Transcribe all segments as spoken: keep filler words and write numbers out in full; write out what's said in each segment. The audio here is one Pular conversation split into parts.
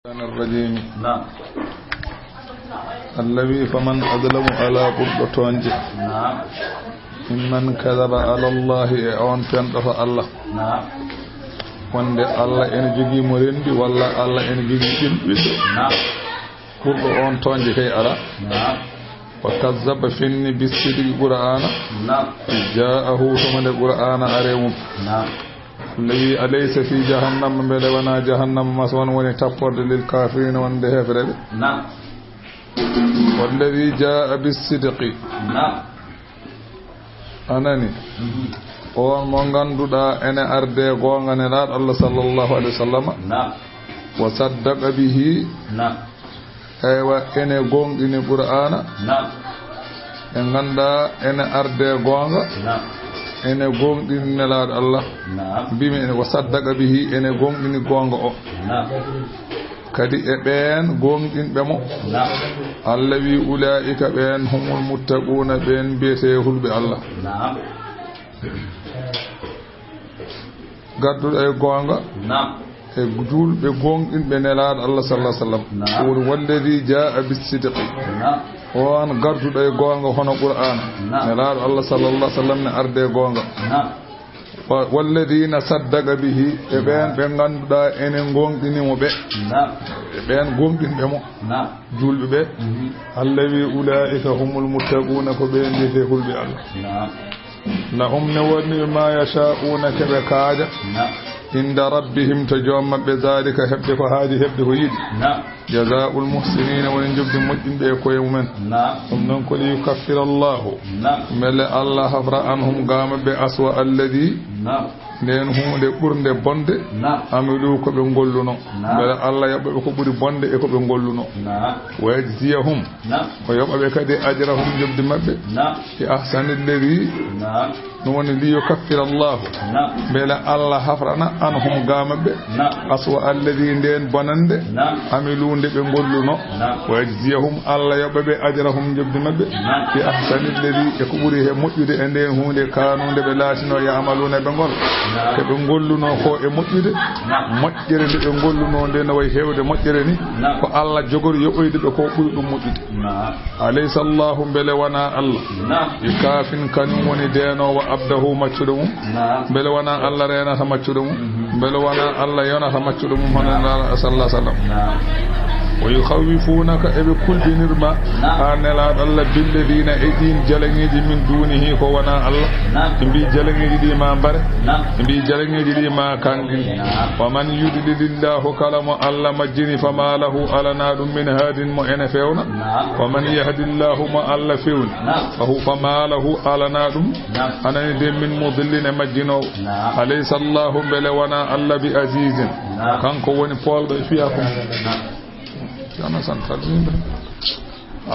الشيطان الرجيم. Naam. الذي فمن أظلم على ɓurɗo tooñde. Naam. ممن كذب على الله e on fenɗoto Allah. Naam. Wonde Allah ene jogii mo renndi walla Allah ene jogii ɓiɗɗo. Naam. Ɓurɗo on tooñde kay alaa. Naam. وكذب fenni بالصدق Qur'aana. Naam. إذ جاءه tuma nde Qur'aana aree mum. Naam. Nde wi'i, "أليس في جهنم mbele wonaa jahannama maswan woni tapporde للكافرين wonde heefereɓe?" Naam. والذي جاء بالصدق. Naam. A nani? Mhm. On mo ngannduɗaa ene ardee goonga Nelaaɗo Allah sallallahu alayhi wa sallam. Naam. وصدق به. Naam. Eywa, ene gooŋɗini Qur'aana. Naam. Ɓe nganndaa ene ardee goonga. Naam. Ene gooŋɗini Nelaaɗo Allah. Naam. Mbimi ene, "وصدق به", ene gooŋɗini goonga o. Naam. Kadi e ɓeen gooŋɗinɓe mo. Naam. Allah wi'i, "أولئك ɓeen هم المتقون ɓeen mbiyetee hulɓe Allah." Naam. Garduɗo e goonga. Naam. E juulɓe gooŋɗinɓe Nelaaɗo Allah sallallahu alaihi wasallam. Naam. Ko woni, "والذي جاء بالصدق." Naam. On garduɗo e goonga hono Qur'aana. Naam. Nelaaɗo Allah sallallahu alaihi wasallam ne ardee goonga. Naam. Wa-, "والذين صدق به", e ɓeen ɓe ngannduɗaa enen gooŋɗini mo ɓe. Naam. E ɓeen gooŋɗinɓe mo. Naam. Juulɓe ɓe. Mhm. Allah wi'i, "أولئك هم المتقون" ko ɓe mbiyetee hulɓe Allah. Naam. "لهم" ne woni ɓe "ما يشاءون" ke ɓe kaaja. Naam. "عند ربهم" to Joom maɓɓe, "ذلك" heɓde ko haaju, heɓde ko yiɗi. Naam. "جزاء المحسنين" woni njoɓdi moƴƴinɓe e koye mumen. Naam. Ɗum noon ko "ليكفر الله" Naam. mbele Allah hafra "عنهم" gaa maɓɓe "أسوأ الذي" Naam. ndeen huunde ɓurnde bonde Naam. "عملوا" ko ɓe ngolluno. Naam. Mbele Allah yoɓa ɓe ko ɓuri bonde e ko ɓe ngolluno. Naam. "ويجزيهم" Naam. O yoɓa ɓe kadi "أجرهم" njoɓdi maɓɓe. Naam. "بأحسن الذي" Naam. Ɗum woni "ليكفر الله" Naam. mbele Allah hafrana "عنهم" gaa maɓɓe Naam. "أسوأ الذي" ndeen bonannde Naam. "عملوا" nde ɓe ngolluno. Naam. "ويجزيهم" Allah yoɓa ɓe "أجرهم" njoɓdi maɓɓe Naam. "بأحسن الذي" e ko ɓuri he moƴƴude e ndeen huunde "كانوا" nde ɓe laatinoo "يعملون" ɓe ngol Naam. ko ɓe ngolluno ko e moƴƴude. Naam. Moƴƴere nde ɓe ngolluno nde no wayi heewde moƴƴere ni, Naam. ko Allah jogori yoɓoyde ɓe ko ɓuri ɗum moƴƴude. Naam. "أليس الله" mbele wonaa Allah Naam. "بكاف" kañum woni deenoowo "عبده" maccuɗo mum? Naam. Mbele wonaa Allah reenata maccuɗo mum? Mhm. Mbele wonaa Allah yonata maccuɗo mum hono Naam. Nelaaɗo sallallahu alaihi wasallam? Naam. "ويخوفونك" eɓe kulɓinir ma Naam. an Nelaaɗo Allah "بالذين" e ɗiin jalaŋeeji "من دونه" ko wonaa Allah. Naam. Ɓe mbii jalaŋeeji ɗi ma mbare. Naam. Ɓe mbii jalaŋeeji ɗi ma kanɗin. Naam. "ومن يضلل الله" kala mo Allah majjini "فما له" alanaa ɗum "من هاد" mo ene fewna. Naam. "ومن يهد الله" mo Allah fewni. Naam. "فهو" فما له alanaa ɗum. Naam. Anani de "من مضل" e majjinoowo. Naam. "أليس الله" mbele wonaa Allah "بعزيز" Naam. kanko woni poolɗo e fiyaa ko. Naam. Ceerno Santata yimɓe.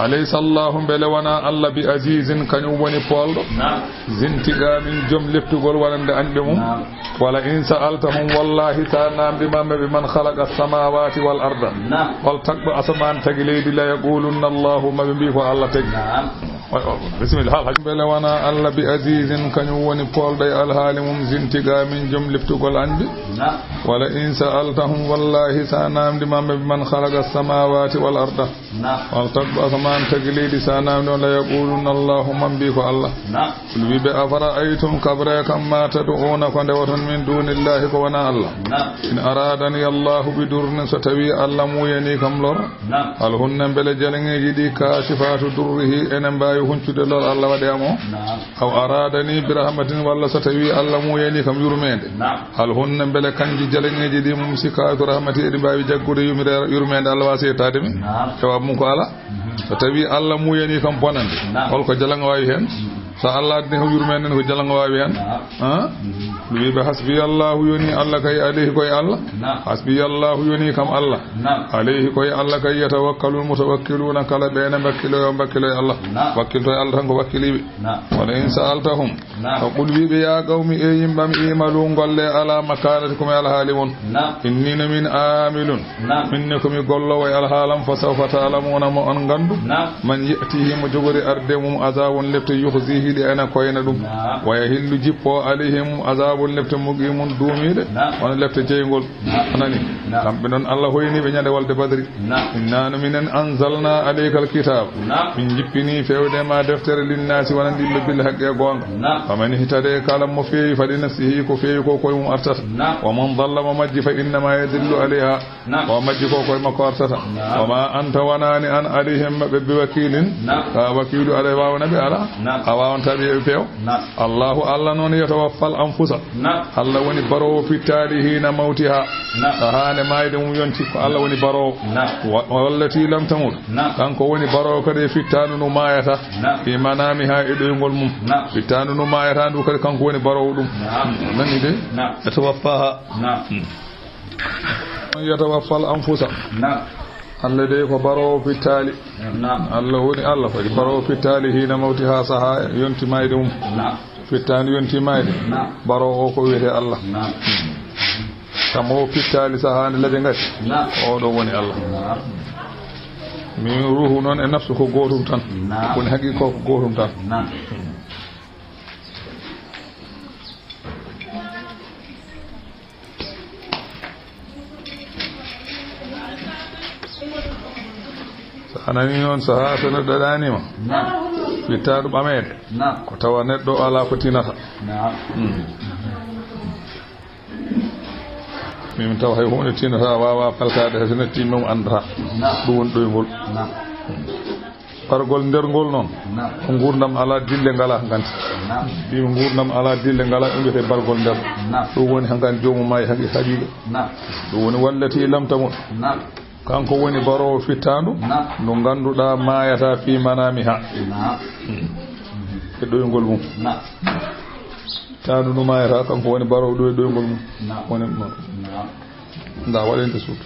"أليس الله" mbele wonaa Allah "بعزيز" kañum woni poolɗo. Naam. "ذي انتقام" joom leftugol wonande anɓe mum. Naam. "ولئن سألتهم" wallaahi sa naamndiima ɓe "بمن خلق السماوات والأرض" Naam. hol tagɗo asamaan tagi leydi "ليقولن الله" ma ɓe mbii ko Allah tagi. Naam. Oy, oy, bisimilla, haal haj. Mbele wonaa Allah "بعزيز" kañum woni poolɗo e alhaali mum "ذي انتقام" joom leftugol anɓe. Naam. "ولئن سألتهم" wallaahi sa naamndiima ɓe "بمن خلق السماوات والأرض" Naam. hol tagɗo asamaan tagi leydi sa naamndiima "ليقولن الله" ma mbii ko Allah. Naam. Qul wi ɓe, "أفرأيتم" kabree kam, "ما تدعون" ko ndewoton, "من دون الله" ko wonaa Allah. Naam. "إن أرادني الله بضر" so tawii Allah muuyanii kam lor. Naam. "هل هن" mbele jalaŋeeji ɗi "كاشفات ضره" ene mbaawi huncude lor Allah waɗi am o? Naam. "أو أرادني برحمة" walla so tawii Allah muuyanii kam yurmeende. Naam. "هل هن" mbele kanji jalaŋeeji ɗi "ممسكات رحمته" eɗi mbaawi jaggude yumire-, yurmeende Allah waasi yettaade mi? Naam. Jawaabu mum ko alaa. Mhm. So tawii Allah muuyanii kam bonande, Naam. hol ko jalaŋo waawi heen? Mhm. So Allah addanii kam yurmeende nden, ko jalaŋo waawi heen? Naam. Ah? Mhm. Wi ɓe, "حسبي الله" yonii Allah kay, "عليه" ko e Allah. Naam. "حسبي الله" yonii kam Allah. Naam. "عليه" ko e Allah kay, "يتوكل المتوكلون" kala ɓe ene mbakkiloyo, mbakkiloyo Allah. Naam. Wakkilto e Allah tan ko wakkilii ɓe. Naam. "ولئن سألتهم" Naam. Qul wi ɓe, "يا قوم" e yimɓe am, "اعملوا" ngollee, "على مكانتكم" e alhaali mon. Naam. "إني" no min, "عامل" Naam. min ne ko mi golloowo e alhaalam, "فسوف تعلمون" mo on nganndu. Naam. "من يأتيه" mo jogori arde mum, "عذاب" lepte, "يخزيه" Yiɗi ena koyna ɗum. Naam. Wa yahillu jippo alayhim azabun lepte muqimun duumiiɗe. Naam. Wano lepte jeyngol. Naam. Anani. Naam. Kamɓe non Allah hoyni ɓe ñande walde Badri. Naam. Inna no minen anzalna alayka alkitab. Naam. Min jippini fewde ma deftere linnaasi wonande yimɓe bil haqqi e goonga. Naam. Faman ihtade kala mo feewi fali nafsihi ko feewi ko koye mum artata. Naam. Wa man dalla mo majji fa innama yadillu alayha. Naam. O majji ko koye makko artata. Naam. Wa ma anta wanaani an alayhim maɓɓe bi wakilin. Naam. A wakiilu alayhim waawna ɓe ala. Naam. A waawanta ɓe e peew. Naam. Allahu Allah non yatawaffal anfusa. Naam. Allah woni baroowo fittaali hiina mawtiha. Naam. Sahaande maayde mum yonti ko Allah woni baroowo. Naam. Wa-, wallati lam tamut. Naam. Kanko woni baroowo kadi e fittaandu ndu maayata. Naam. Fi manamiha e ɗoyngol mum. Naam. Fittaandu ndu maayata ndu kadi kanko woni baroowo ɗum. Naam. Nani de? Naam. Yatawaffaha. Naam. Hmm. Yatawaffal anfusa. Naam. Allah dey ko baroowo fittaali. Naam. Allah woni Allah kadi baroowo fittaali hiina mawtiha sahaa yonti maayde mum. Naam. Fittaandu yonti maayde. Naam. Baroowo o ko wiyetee Allah. Naam. Kamo fittaali sahaa nde lade ngati. Naam. Oo ɗoo woni Allah. Naam. Min ruuhu non e nafsu ko gootum tan. Naam. Woni haqiiqa ko gootum tan. Naam. So a nanii noon, so haa so neɗɗo ɗaaniima, naam, fittaandu ɓameede, naam, ko tawa neɗɗo alaa ko tinata. Naam. Hmm. Min tawa hay huunde tinata, waawaa faltaade, hay so neɗɗo tiima mo anndataa. Naam. Ɗum woni ɗoyngol. Naam. Hmm. Bargol nder ngol noon, naam, ko nguurndam alaa dille ngalaa hankandi. Naam. Mbiimi nguurndam alaa dille ngalaa, ɗum wiyetee bargol nder. Naam. Ɗum woni hankandi joomum maayi haqi-, haqiiqa. Naam. Ɗum woni wallati lam tamut. Naam. Kanko woni baroowo fittaandu, naam, ndu ngannduɗaa maayataa fii manaamiha. Naam. Hmm. E ɗoyngol mum. Naam. Fittaandu ndu maayataa, kanko woni baroowo ɗum e ɗoyngol mum. Naam. Woni ɗum noon. Naam. Ndaa waɗande suudu.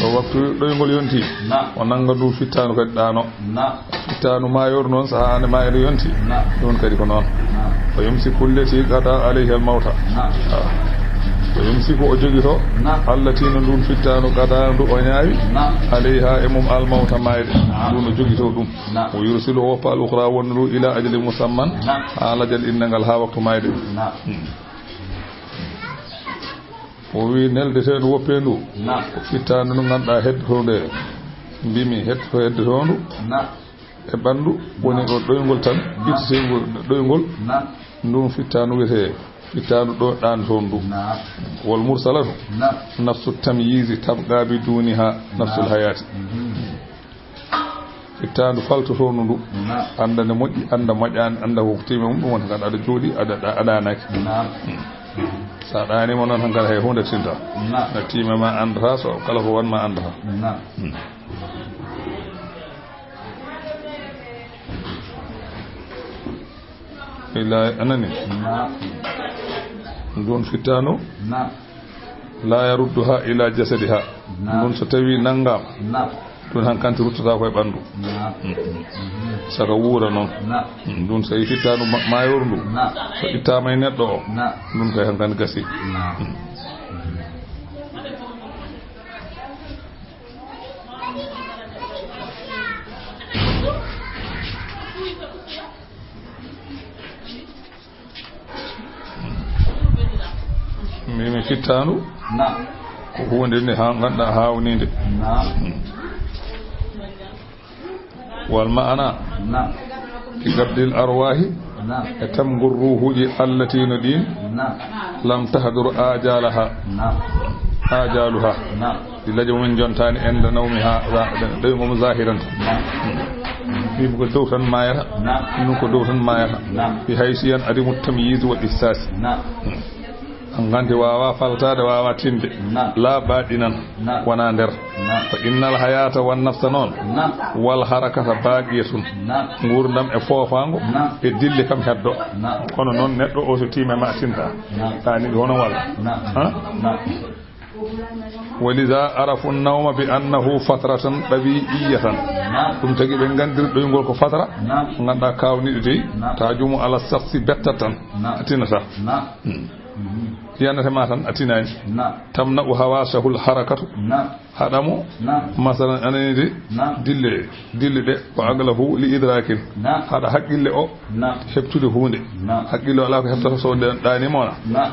So waktu ɗoyngol yonti, naam, o nannga ndu fittaandu kadi ɗaano. Naam. Fittaandu maayooru noon, sahaa nde maayooru yonti, naam, ɗum kadi ko noon. Naam. Fa yumsiku allati qada alayha al-mawta. Naam. Ah. Fa yumsiku, o jogito, naam, allati, no ndun fittaandu qada ndu o ñaawi, naam, alayha, e mum, al-mawta, maayde. Naam. Ndun o jogito ɗum. Naam. Wa yursilu, o woppa al-ukhra wonndu ndu ila ajalin musamman, naam, haa lajal innangal haa waktu maayde. Naam. Hmm. O wi'i, neldeteendu woppeendu, naam, ko fittaandu ndu ngannduɗaa heddotoondu e, mbiimi heddoto-, heddotoondu, naam, e ɓanndu, woni ɗo ɗoyngol tan, naam, ittiteendu ɗoyngol, naam, ndun fittaandu wiyetee fittaandu ɗo ɗaanotoondu ndu. Naam. Wal mursalatu, naam, nafsu tamyizi tabqa biduniha nafsul, naam, hayati. Mhm. Fittaandu faltotoondu ndu. Naam. Annda nde moƴƴi, annda moƴƴaani, annda ko tiime mum, ɗum woni tan aɗa jooɗii, aɗa, aɗa, aɗa ɗaanaaki. Naam. Hmm. So a ɗaaniima noon tan kadi hay huunde tinta. Naam. No tiime ma anndataa, so kala ko won ma anndataa. Naam. Hmm. Ila, a nanii? Naam. Ndun fittaandu. Naam. La yarudduha ila jasadiha. Naam. Ndun so tawii nanngaama, naam, ndun hankanti ruttata ko e ɓanndu. Naam. Mm, mm. Mhm. Saka wuura noon. Naam. Mm, ndun so fittaandu ma-, maayooru ndu, naam, so ittaama e neɗɗo o, naam, ndun kay hankanti gasii. Naam. Mm. Mbiimi fittaandu. Naam. Ko huunde nde haa ngannduɗaa haawniinde. Naam. Hmm. Wal ma'ana. Naam. Bi qabdil arwaahi. Naam. E tamgol ruuhuuji allati no ɗiin. Naam. Lam tahdur aajalaha. Naam. Aajaluha. Naam. Ɗi laƴa mumen jontaani ennda nawmiha, za-, ɗoyngol mum zahiran. Naam. Mbiimi ko dow tan maayata. Naam. Ɗum ko dow tan maayata. Naam. Bi haysi yan adimu tamyiz wal ihsas. Naam. An nganndi waawaa faltaade, waawaa tinde. Naam. Laa baaɗinan. Naam. Wonaa nder. Naam. Fa innal hayata wan nafsa noon. Naam. Wal harakata baaqiyatun. Naam. Nguurndam e foofaango. Naam. E dille kam heddo. Naam. Kono noon neɗɗo o so tiime ma tinta. Naam. Taani ɗo hono walla. Naam. Ha? Naam. Wa liza arafu nawma bi annahu fatratan ɗabi'iyatan. Naam. Ɗum tagi ɓe nganndiri ɗoyngol ko fatra. Naam. Ngannduɗaa kaawniiɗo dey. Naam. Tajumu ala shakhsi bettata tan. Naam. A tinata. Naam. Hmm. Mhm. Yanata ma tan a tinaani. Naam. Tamna'u hawaasahul harakatu. Naam. Haɗa mo, naam, masalan, anani de, naam, dille, dille ɗe, wa aglahu li idrakin. Naam. Haɗa haqqille o, naam, heɓtude huunde. Naam. Haqqille o alaa ko heɓtata so ɗe-, ɗaani mo na. Naam.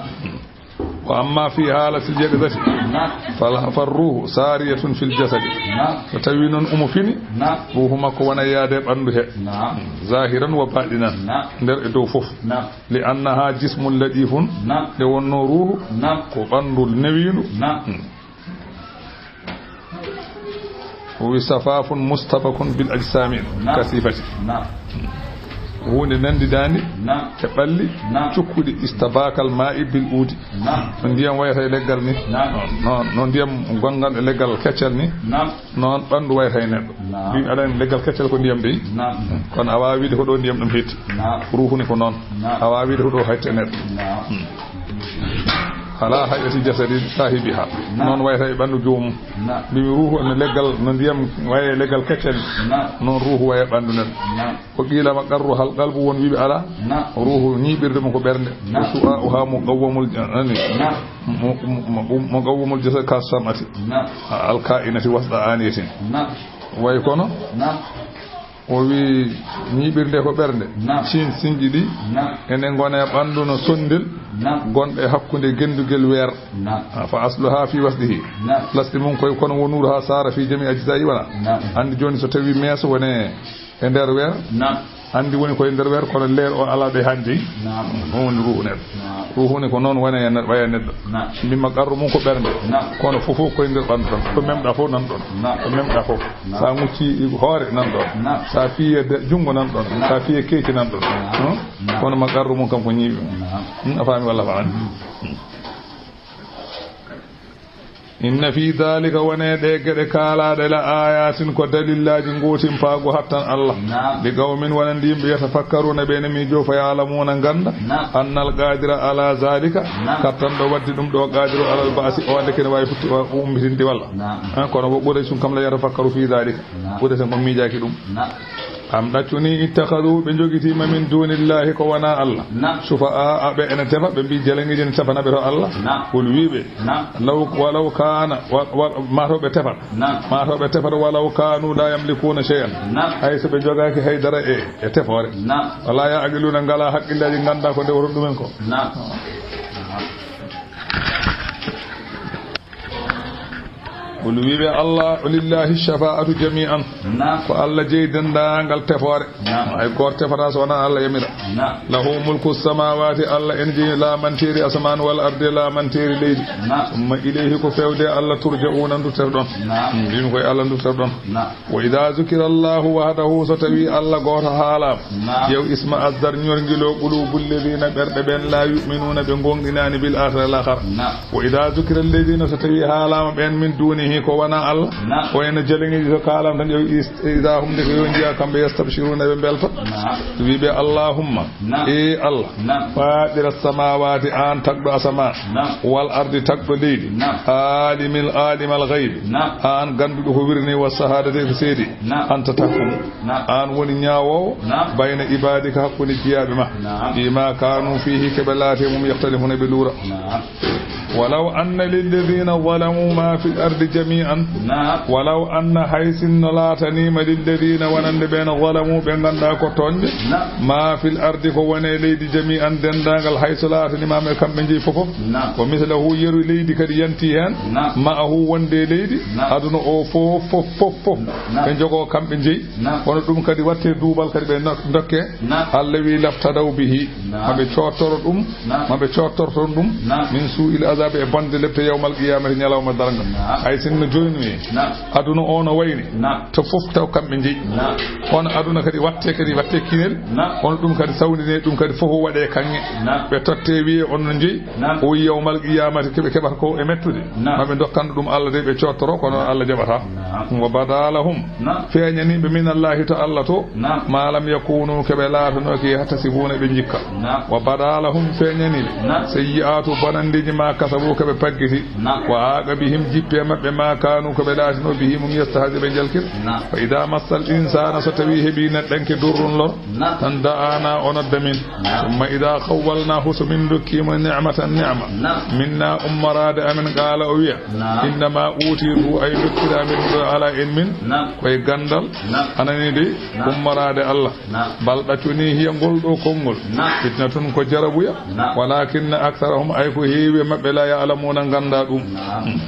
Wa amma fi haalatil yaqzati, naam, fal-, fal ruuhu saariyatun fil jasadi. Naam. So tawi noon omo fini, naam, ruuhu makko wona yaade e ɓanndu he. Naam. Zahiran wa baɗinan. Naam. Nder e dow fof. Naam. Li annaha jismun latifun. Naam. Nde wonno ruuhu, naam, ko ɓanndu newiindu. Naam. Hmm. O wi safafun mustabakun bil ajsami, naam, kasifati. Naam. Huunde nandidaande, naam, e ɓalli, naam, cukkuɗi, istabakal ma'i bil uudi. Naam. No ndiyam wayata e leggal ni. Naam. No, no ndiyam gongal e leggal keccal ni. Naam. Noon ɓanndu wayata e neɗɗo. Naam. Mbimi aɗa anndi leggal keccal ko ndiyam dey. Naam. Kono a waawi wiide ko ɗo ndiyam ɗam hetti. Naam. Ruuhu ni ko noon. Naam. A waawi wiide ko ɗo hetti e neɗɗo. Naam. Hmm. Ala hay'ati jasadi sahibiha. Naam. Noon wayata e ɓanndu joomum. Naam. Mbimi ruuhu no leggal, no ndiyam waye e leggal keccal. Naam. Noon ruuhu waye e ɓanndu neɗɗo. Naam. Ko qiila maqarruhal qalbu, won wiiɓe alaa. Naam. Ruuhu ñiiɓirde mum ko ɓernde. Naam. Wa shu'a'uha muqawwamul, ani. Naam. Mu-, mu-, mu-, muqawwamul jasad ka sam'ati. Naam. Al ka'inati wasda aniyatin. Naam. Way kono. Naam. O wi ñiiɓirde ko ɓernde. Naam. Sin, sinji ɗi. Naam. Ene ngona e ɓanndu no sonndel. Naam. Gonɗo e hakkunde genndugel weer. Naam. Ah, fa asluha fi wasdihi. Naam. Lasɗi mum koye kono wonuru ha sara fi jami ajza'i wala. Naam. Anndi jooni so tawi meeso wone e nder weer. Naam. Anndi woni koye nder weer, kono leer o alaa ɗo e hannde. Naam. Ɗum woni ruuhu neɗɗo. Naam. Ruuhu ni ko noon wona e ne-, waya neɗɗo. Naam. Mbimma qarru mum ko ɓernde. Naam. Kono fof fof koye nder ɓanndu tan. Ko memɗa fof nan ɗon. Naam. Ko memɗa fof. Naam. Sa mucci hoore nan ɗon. Naam. Sa fiye de-, junngo nan ɗon. Naam. Sa fiye keeci nan ɗon. Naam. Hmm? Naam. Kono ma qarru mum kam ko ñiiɓe mum. Naam. Hmm, a faami walla faami? Hmm. Inna fi dhalika, wone ɗe geɗe kaalaaɗe, la ayatin, ko dalillaaji gootimpaagu hattan Allah. Naam. Li qawmin, wonande yimɓe, yatafakkaruna, ɓe ne miijo, fa ya'lamuna, ganda, naam, annal qadira ala dhalika, naam, kattanɗo waddi ɗum ɗo, qadiru alal ba'si, o wande kene waawi futti o ummitinnde walla. Naam. Eh, kono wo Qurayshun kam la yatafakkaru fi dhalika. Naam. Qurayshun kon miijaaki ɗum. Naam. Am ɗaccuni, ittakhadhu, ɓe jogitiima, min dunillahi, ko wonaa Allah. Naam. Shufa'a, ɓe ene tefa, ɓe mbii jalangiiji ne tefana ɓe to Allah. Naam. Qul, wiiɓe, naam, law, walaw kaana, wa, wa, maa taw ɓe tefat. Naam. Maa taw ɓe tefat, walaw kaanu la yamlikuuna shay'an. Naam. Hay so ɓe jogaaki hay dara e, e tefoore. Naam. Wala ya'qiluuna, ngalaa haqqillaaji, nganndaa ko ndewrata ɗumen ko. Naam. Qul, wiiɓe, Allah, lillahi shafa'atu jami'an. Naam. Ko Allah jeyi denndaangal tefoore. Naam. Hay gooto tefataa so wonaa Allah yamira. Naam. Lahu mulku samawati, Allah en jeyi laamanteeri asamaan, wal ardi, laamanteeri leydi. Naam. Summa ilayhi, ko fewde Allah, turja'una, nduttoɗon. Naam. Mbimi koye Allah nduttoɗon. Naam. Wa idha zukira Allahu wahdahu, so tawi Allah gooto haalaama. Naam. Yaw isma azdar, ñorngiloo, qulubu lladhina, ɓerɗe ɓen, la yu'minuna, ɓe goongɗinaani, bil akhirati, lahara. Naam. Wa idha zukira alladhina, so tawi haalaama ɓen, min dunihi, ko wonaa Allah. Naam. Ko wayno jalangiiji so kaalaama tan, yaw is-, idha hum, nde ko yo njiya kamɓe, yastabshiruna, ɓe mbelta. Naam. Wiiɓe, Allahumma, naam, ee Allah, naam, fatira samawati, an tagɗo asamaan. Naam. Wal ardi, tagɗo leydi. Naam. Alimil, alimal ghaybi. Naam. An gannduɗo ko wirni, wa shahadati, ko seedi. Naam. Anta tahkumu. Naam. An woni ñaawoowo. Naam. Bayna ibadika, hakkunde jiyaaɓe ma. Naam. Fima kanu fihi, ke ɓe laati e mum, yakhtalifuna, ɓe luura. Naam. Walaw anna lilladhina zalamu ma fil ardi jami'an. Naam. Walaw anna, hay sinno laataniima, lilladhina, wonande ɓeen, zalamu, ɓe nganndaa ko tooñɓe. Naam. Ma fil ardi, ko woni e leydi, jami'an, denndaangal, hay so laataniima ɓe kamɓe njeyi fof fof. Naam. Wa mithlahu, yeru leydi kadi yanti heen. Naam. Ma'ahu, wonde e leydi. Naam. Aduna o fof, fof, fof, fof. Naam. Ɓe njogoo kamɓe njeyi. Naam. Kono ɗum kadi watte duubal kadi ɓe nok-, dokke. Naam. Allah wi, laftadaw bihi. Naam. Ma ɓe coottoro ɗum. Naam. Ma ɓe coottorton ɗum. Naam. Min suu'il azaabi, e bonde lepte yawmal qiyamati, ñalawma darnga. Naam. Hay sinno joynoyi. Naam. Aduna o no wayri. Naam. To fof taw kamɓe njeyi. Naam. Kono aduna kadi watte, kadi watte kinel. Naam. Kono ɗum kadi sawndine, ɗum kadi fof waɗe kaŋŋe. Naam. Ɓe totte wiye on no njeyi. Naam. O wi yawmal qiyamati keɓe keɓata ko e mettude. Naam. Ma ɓe dokkanno ɗum Allah de ɓe coottoro, kono Allah jaɓata. Naam. Wa bada lahum. Naam. Feeñani ɓe minallahi to Allah to. Naam. Ma lam yakunu, ke ɓe laatanooki, yahtasibuna, ɓe njikka. Naam. Wa bada lahum, feeñani ɓe. Naam. Sayyi'atu, bonandeeji ma كسبوا ko ɓe paggiti. Naam. وحاق بهم jippi e maɓɓe ما كانوا ko ɓe laatinoo به mum يستهزئون ɓe jalkir. Naam. فإذا مس الإنسان so tawii heɓii neɗɗanke ضر lor. Naam. Tan دعانا o nodda min. Naam. ثم إذا خولناه so min dokkii mo نعمة neema. Naam. منا ummoraade amen قال o wiya. Naam. إنما أوتيته ay dokkiraami ɗum ɗo alaa e min. Naam. Ko e ganndal. Naam. Anani de. Naam. Ummoraade Allah. Naam. بل ɗaccu nii hiya ngol ɗoo konngol. Naam. Fitnatun ko jarabuya. Naam. ولكن أكثرهم ay ko heewi e maɓɓe لا يعلمون nganndaa ɗum. Naam. Hmm.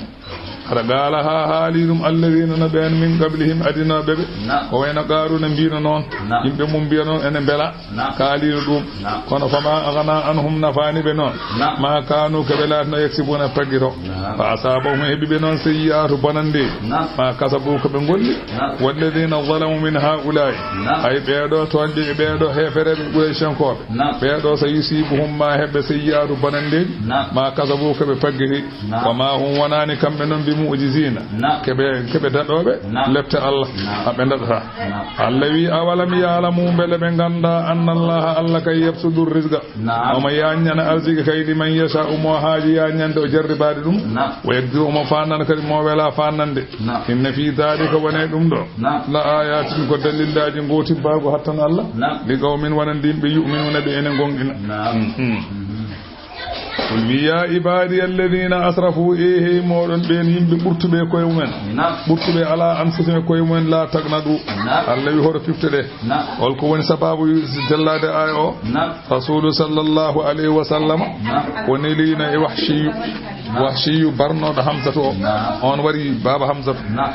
Hara قال haa haali ɗum الذين no ɓeen من قبلهم adinooɓe ɓe. Naam. Ko wayno Qaaruuna mbiyno noon. Naam. Yimɓe mum mbiya noon ene mbela. Naam. Kaaliino ɗum. Naam. Kono فما أغنى عنهم nafaani ɓe noon. Naam. ما كانوا ko ɓe laatino يكسبون paggito. Naam. فأصابهم heɓi ɓe noon سيئات bonanndeeji. Naam. ما كسبوا ko ɓe golli. Naam. والذين ظلموا من هؤلاء. Naam. Ay ɓee ɗoo tooñɓe e ɓee ɗoo heefereeɓe Qurayshankooɓe. Naam. Ɓee ɗoo سيصيبهم ma heɓɓe سيئات bonanndeeji. Naam. ما كسبوا ko ɓe paggiti. Naam. وما هم wonaani kamɓe noon بمعجزين. Naam. Ko ɓe, ko ɓe daɗooɓe. Naam. Lepte Allah. Naam. Haa ɓe daɗata. Naam. Allah wi'i, أولم يعلموا mbele ɓe nganndaa أن الله Allah kay يبسط الرزق. Naam. Omo yaajnana arsike kay لمن يشاء mo haaji yaajnande o jarribaade ɗum. Naam. ويقدر omo faandana kadi mo welaa faandande. Naam. إن في ذلك wonii e ɗum ɗoo. Naam. لآيات ko dalillaaji ngootibbaagu hattan Allah. Naam. لقوم wonande yimɓe يؤمنون ɓe ene ngoongɗina. Naam. Mhm. Mhm. قل wi'aa عبادي الذين أسرفوا e hey mooɗon ɓeen yimɓe ɓurtuɓe e koye mumen. Naam. Ɓurtuɓe على أنفسهم e koye mumen لا تقنطوا. Naam. Allah wi'i hoto fifte ɗe. Naam. Hol ko woni sababu jellaade aaya o? Naam. Rasuulu sallallahu alayhi wa sallam. Naam. O neliino e Wahshiyu. Naam. Wahshiyu barnooɗo Hamsatu o. Naam. On wari baaba Hamsatu. Naam.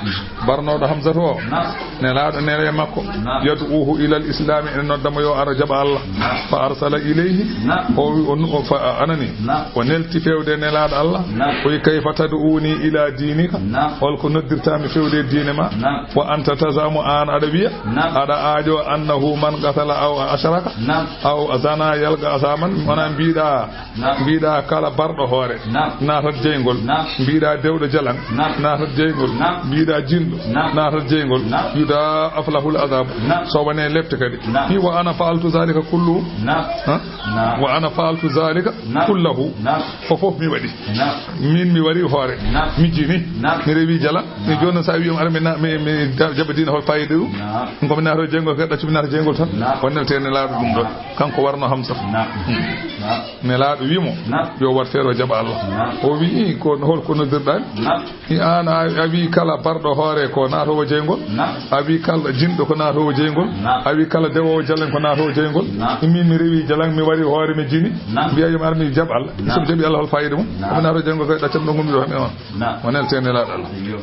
Barnooɗo Hamsatu o. Naam. Nelaaɗo nele makko. Naam. يدعوه إلى الإسلام ene nodda mo yo ar jaɓa Allah. Naam. فأرسل إليه. Naam. O wi o nu-, o fa-, anani. Naam. O nelti fewde nelaaɗo Allah. Naam. O wi كيف تدعوني إلى دينك. Naam. Hol ko noddirtaa mi fewde diine ma. Naam. وأنت تزعم aan aɗa wiya. Naam. Aɗa aajo أنه من قتل أو أشرك. Naam. أو زنى يلقى أثاما. Wona mbiɗa. Naam. Mbiɗa kala barɗo hoore. Naam. Naatat jeyngol. Naam. Mbiɗa dewɗo jalan. Naam. Naatat jeyngol. Naam. Mbiɗa jinɗo. Naam. Naatat jeyngol. Naam. يضاعف له العذاب. Naam. So wonee lepte kadi. Naam. Ni وأنا فعلت ذلك كله. Naam. Ha? Naam. وأنا فعلت ذلك Naam. كله. Naam. Ko fof mi waɗi. Naam. Min mi wari hoore. Naam. Mi jini. Naam. Mi rewi jala. Naam. Mi jooni noon so a wi'i on ara mi na-, mi, mi da-, jaɓa diina hol faayiida ɗum? Naam. Ko mi naatoo jeyngol kadi ɗaccu mi naata jeyngol tan. Naam. O nelte Nelaaɗo ɗum ɗon. Naam. Kanko warno Hamsa. Naam. Hmm. Naam. Nelaaɗo wi'i mo, Naam. Yo wat feere o jaɓa Allah. Naam. O wi'i, ko hol ko noddirɗaa mi? Naam. Hi aan a, a wi'i kala barɗo hoore ko naatoowo jeyngol. Naam. A wi'i kala jinɗo ko naatoowo jeyngol. Naam. A wi'i kala dewoowo jalan ko naatoowo jeyngol. Naam. Min mi rewi jalan, mi wari hoore mi jini. Naam. Mbiya yo mi ar mi jaɓ Allah. Naam. So mi jaɓi Allah hol faayiida mum? Naam. Ko mi naatoowo jeyngol kay ɗaccam ɗo ngonmi ɗo hami on. Naam. O nelte Nelaaɗo Allah. Iyo.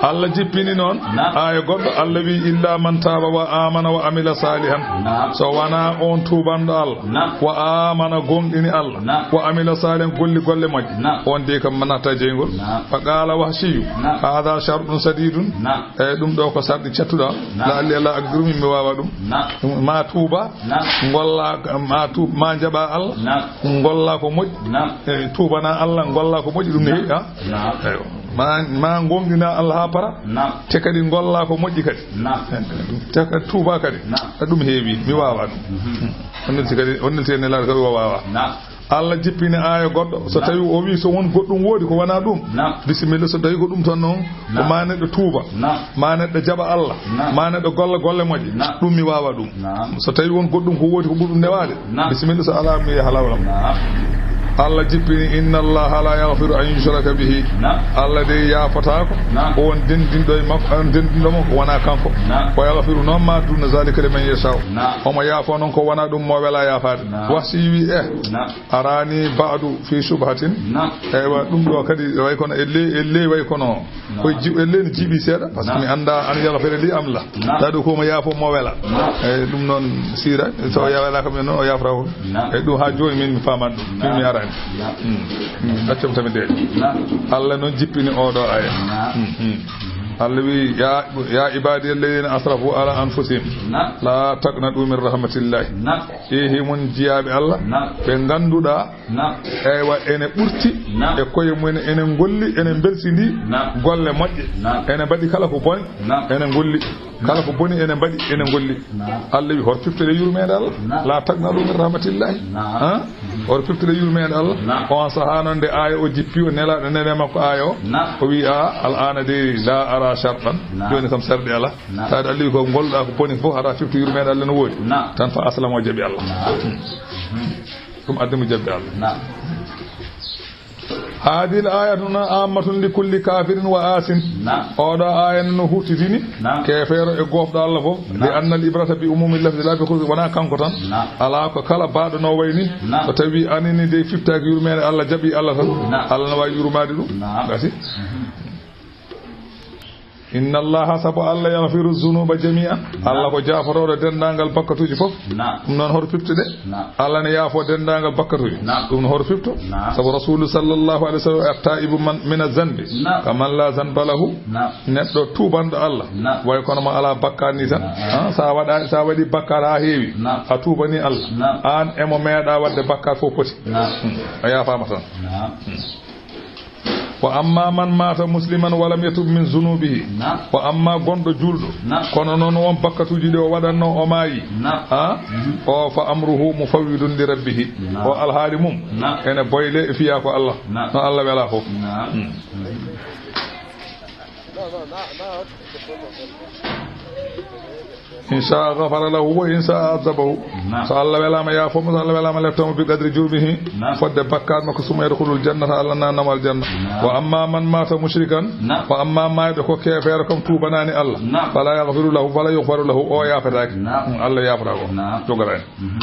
Allah jippini noon Naam. aaya goɗɗo, Allah wi'i, إلا من تاب وآمن وعمل صالحا. Naam. So wanaa on tuubanɗo Allah, Naam. وآمن gomɗini Allah, Naam. وعمل صالحا golli golle moƴƴe, Naam. on de kam natta jeyngol. Naam. فقال وحشي Naam. هذا شرط شديد. Naam. E ɗum ɗo ko sarɗi cattuɗo. Naam. لعلي على أقدر min mi waawa ɗum. Naam. Ma tuuba, Naam. Ngolla, ma tuub, ma jaɓa Allah. Naam. Ngolla ko moƴƴi. Naam. E, tuubana Allah, ngolla ko moƴƴi, ɗum ne Naam. heewi, ha? Naam. Eywa. Ma, ma ngonɗina Allah ha para. Naam. Te kadi ngolla ko moƴƴi kadi. Naam. Te kadi tuuba kadi. Naam. Ɗum heewi, mi waawa ɗum. Mhm. On nelti kadi, on nelti e Nelaaɗo kadi o waawa. Naam. Allah jippini aaya goɗɗo. So Naam. tawi o wi so won goɗɗum woodi ko wana ɗum. Naam. Bisimilla, so tawi ko ɗum tan noon, ko Naam. ma neɗɗo tuuba. Naam. Ma neɗɗo jaɓa Allah. Naam. Ma neɗɗo golla golle moƴƴe. Naam. Ɗum mi waawa ɗum. Naam. So tawi won goɗɗum ko woodi ko ɓuri ɗum newaade. Naam. Bisimilla, so alaa mi yaha lawlam. Naam. Allah jippini, إن الله لا يغفر أن يشرك به. Naam. Allah de yaafotaako. Naam. On denndinɗo e makko, on denndinɗo mo ko wona kanko. Naam. ويغفر noon ma دون ذلك لمن يشاء. Naam. Omo yaafo noon ko wona ɗum mo wela yaafaade. Naam. Wahshi wi, eh. Naam. أراني بعد في شبهة. Naam. Eywa, ɗum ɗo kadi way kono e ley, e ley way kono Naam. ko ji-, e ley no jiiɓi seeɗa, parce que Naam. mi annda أن يغفر لي أم لا. Naam. Tawi ɗum ko mo yaafo mo wela. Naam. Eyyi, ɗum noon siira, so Naam. o wela kam noon, o yaafra on. Naam. Eyyi, ɗum ha jooni min mi faamaani ɗum. Min mi Naam. araani. Naam. Hmm. Hmm. Accam tan mi deeƴa. Naam. Allah noon jippini oo ɗoo aaya. Naam. Hmm, hmm. Allah wi, "Ya, ya ibadiya alladhina asrafu ala anfusihim, Naam. la taqnatu min rahmatillah." Naam. Eehi mon jiyaaɓe Allah, Naam. ɓe ngannduɗaa, Naam. eywa, ene ɓurti Naam. e koye mumen, ene ngolli, ene mbelsindi Naam. golle moƴƴe. Naam. Ene mbaɗi kala ko boni, Naam. ene ngolli. Kala ko boni, ene mbaɗi, ene ngolli. Naam. Allah wi, "Hor fiftude yurmeende Allah? Naam. La taqnatu min rahmatillahi." Naam. Ha? Hor fiftude yurmeende Allah? Naam. On sahaa non nde aaya o jippi, o nelaaɗo nene makko aaya o. Naam. O wi, "A, al'aana dey, la ara shartan." Naam. Jooni kam sarɗi alaa. Naam. Taade Allah wi ko ngolluɗaa ko boni fof, hara fiftu yurmeende Allah no woodi. Naam. Tan fa aslama o jaɓi Allah. Naam. Ɗum addi mo jaɓi Allah. Naam. Haadihil aayatu na aammatun li kulli kaafirin wa aasin. Naam. Oɗo aaya no huttitini Naam. keefeero e gomɗo Allah fof. Naam. Li annal ibrata bi umumi lafzi la bi khususi, wonaa kanko tan. Naam. Alaa ko kala baaɗo no wayni. Naam. So tawi anini de fiftaaki yurmeende Allah, jaɓi Allah tan. Naam. Allah no waawi yurmaade ɗum. Naam. Gasi. Mhm. Inna Allaha, sabu Allah, yaghfiru zunuba jami'a. Naam. Allah ko jaafotooɗo denndaangal bakkatuuji fof. Naam. Ɗum noon hor fiftude? Naam. Allah ne yaafoo denndaangal bakkatuuji. Naam. Ɗum no hor fifto? Naam. Sabu Rasulu sallallahu alaihi wasallam, "At-taibu man, mina zanbi, Naam. kaman la zanba lahu." Naam. Neɗɗo tuubanɗo Allah, Naam. way kono mo alaa bakkaat ni tan. Naam. Ah, sa waɗa, sa waɗi bakkaat haa heewi, Naam. a tuubani Allah. Naam. Aan e mo meeɗa waɗde bakkaat fof poti. Naam. Hmm. A yaafaama tan. Naam. Hmm. Wa amma man mata musliman wa lam yatub min zunubihi. Naam. Wa amma gonɗo juulɗo. Naam. Kono noon won bakkatuuji ɗi o waɗanno o maayi. Naam. Ha? Mhm. O fa amruhu mufawwidun li rabbihi. Naam. O alhaali mum. Naam. Ene boyle e fiya ko Allah. Naam. No Allah wela fof. Naam. Hmm. Mhm. In sha'a ghafara lahu wa in sha'a adhabahu. Naam. So Allah welaama yaafoo mo, so Allah welaama leftoo mo bi qadri jurmihi. Naam. Fodde bakkaat makko, summa yadkhulul jannata, Allah naatna mo aljanna. Naam. Wa amma man mata mushrikan, Naam. wa amma maayɗo ko keefeero kam tuubanaani Allah. Naam. Fala yaghfiru lahu, fala yughfaru lahu, o yaafetaake. Naam. Hmm, Allah yaafataa ko. Naam. Jogoraani. Mhm.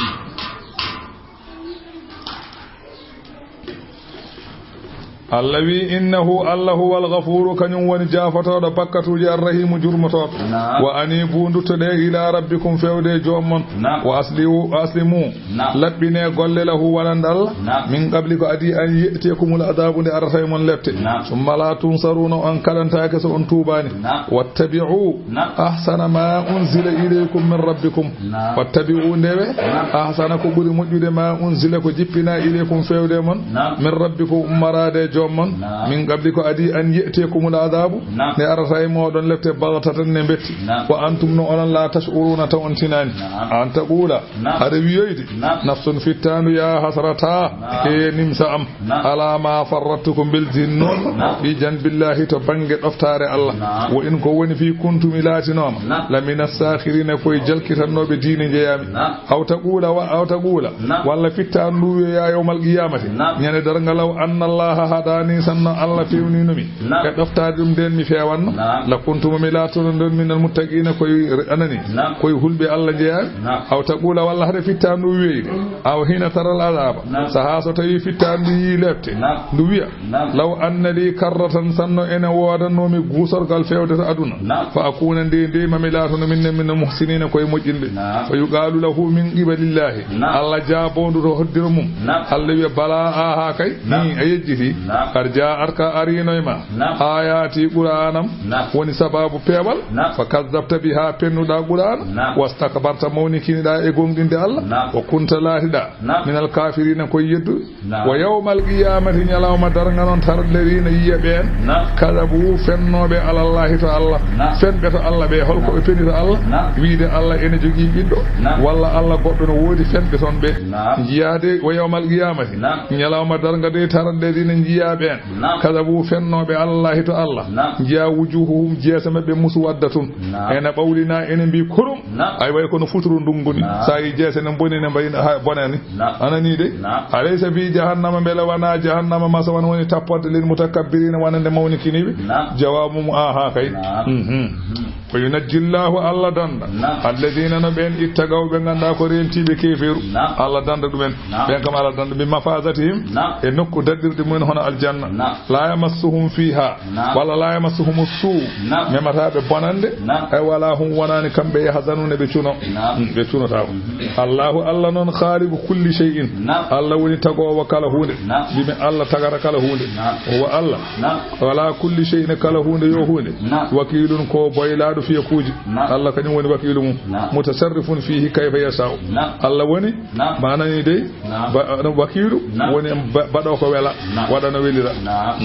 Allah wi, "Innahu, Allah huwal ghafuru, kañum woni jaafotooɗo bakkatuuji, arrahimu, jurmotooɗo." Naam. "Wa anibu, nduttoɗee, ila rabbikum, fewde e joom mon. Naam. Wa asliu, aslimu, Naam. laɓɓinee golle lahu, wonande Allah. Naam. Min qabli, ko adii, an ye'tiyakumul adaabu, nde arata e mon lepte. Naam. Summa la tunsaruna, on kaɗantaake so on tuubaani. Naam. Wattabi'u Naam. ahsana ma unzila ilaykum min rabbikum." Naam. "Wattabi'u, ndewe, Naam. ahsana, ko ɓuri moƴƴude, ma unzila, ko jippinaa, ilaykum, fewde e mon, Naam. min rabbikum, ummaraade e joom mon, Naam. min qabli, ko adii, an ye'tiyakumul adaabu, Naam. nde arata e mooɗon lepte, baghtatan, ne mbetti, Naam. wa antum, no onon, la tash'uruna, taw on tinaani. Naam. An taqula, Naam. hade wiyoyde, Naam. nafsun, fittaandu, ya hasrata, Naam. e nimsa am, Naam. ala ma farrattu, ko mbeldinnoo, Naam. fi janbillahi, to bannge ɗoftaare Allah. Naam. Wa in, ko woni, fi kuntumi, laatinooma, Naam. la mina sakhirina, koye jalkitannooɓe diine njeyaami. Naam. Aw taqula, wa, aw taqula, Naam. walla fittaandu ndu wiya, ya yawmal qiyamati, Naam. ñande darnga, law anna Allaha hadani, sinno Allah fewnino mi Naam. e ɗoftaade ɗum nden mi fewanno, Naam. la kuntu, mi laatono nden, minal muttaqina, koye re-, anani, Naam. koye hulɓe Allah njeyaami. Naam. Aw taqula, walla hade fittaandu ndu wiyoyde, aw hina taral adaba, Naam. sahaa so tawi fittaandu ndu yii lepte, Naam. ndu wiya, Naam. law anna li karratan, sinno ene woodanoo mi guusorgal fewde to aduna. Naam. Fa akuna, nde, nde ma mi laatono, min, minal muhsinina, koye moƴƴinɓe. Naam. Fa yuqalu lahu min qibalillahi. Naam. Allah jaaboondu to hoddiro mum. Naam. Allah wiya, bala, aha kay. Naam. Ni a yejjiti. Naam. Qad ja'atka, arinoy ma. Naam. Ayati, Qur'anam. Naam. Woni sababu peewal. Naam. Fa kazzabta biha, pennuɗa Qur'an. Naam. Wastakbarta, mawnikiniɗa e gonɗinde Allah. Naam. Wa kunta, laatiɗa. Naam. Minal kafirina, koye yedduɓe. Naam. Wa yawmal qiyamati, ñalawma darnga non, tara alladhina, yiya ɓeen, Naam. kadabu, fennooɓe, alallahi, to Allah. Naam. Fenɓe to Allah ɓe, holko ɓe peni to Allah? Naam. Wiide Allah ene jogii ɓiɗɗo, Naam. walla Allah goɗɗo no woodi, fenɓe toon ɓe. Naam. Njiyaade wa yawmal qiyamati, Naam. ñalawma darnga de, tara alladhina, njiya ɓeen, Naam. kadabu, fennooɓe, alallahi, to Allah. Naam. Njiya wujuhuhum, jeese maɓɓe, muswaddatun. Naam. Ene ɓawlina, ene mbi kurum. Naam. Ay, way kono futuro ndungu ni. Naam. Sa yi jeese ne boni, ne mbayi ha bonani. Naam. Anani de? Naam. Alaysa fi jahannama, mbele wona jahannama, masawan, woni tapporde, lil mutakabbirina, wonande mawnikiniɓe? Naam. Jawaabu mu, aha kay. Naam. Mhm. Mhm. Wa yunajji Allahu, Allah danda. Naam. Alladhina, no ɓen, ittaqaw, ɓe ganda ko rentiɓe keferu. Naam. Allah danda ɗumen. Naam. Ɓen kam Allah danda bi mafazatihim. Naam. E nokku daɗɗirɗe mumen hono janna. Naam. La yamassuhum fiha. Naam. Walla la yamassuhumu suu. Naam. Memataa ɓe bonannde. Naam. Ay wala hum wonaani kamɓe yahzanuuna ɓe cuno. Naam. Hmm, ɓe cunotaa. Mhm. Allahu Allah non khaliqu kulli shay'in. Naam. Allah woni tagoowo kala huunde. Naam. Mbiimi Allah tagata kala huunde. Naam. Huwa Allah. Naam. Wala kulli shay'in kala huunde yo huunde. Naam. Wakiilun ko boylaaɗo fiyakuuji. Naam. Allah kañum woni wakiilu mum. Naam. Mutasarrifun fihi kayfa yasha'u. Naam. Allah woni Naam. Maanani dey, Naam. ba-, wakiilu Naam. woni ba-, baɗo ko wela, Naam. Waɗa no welira. Naam.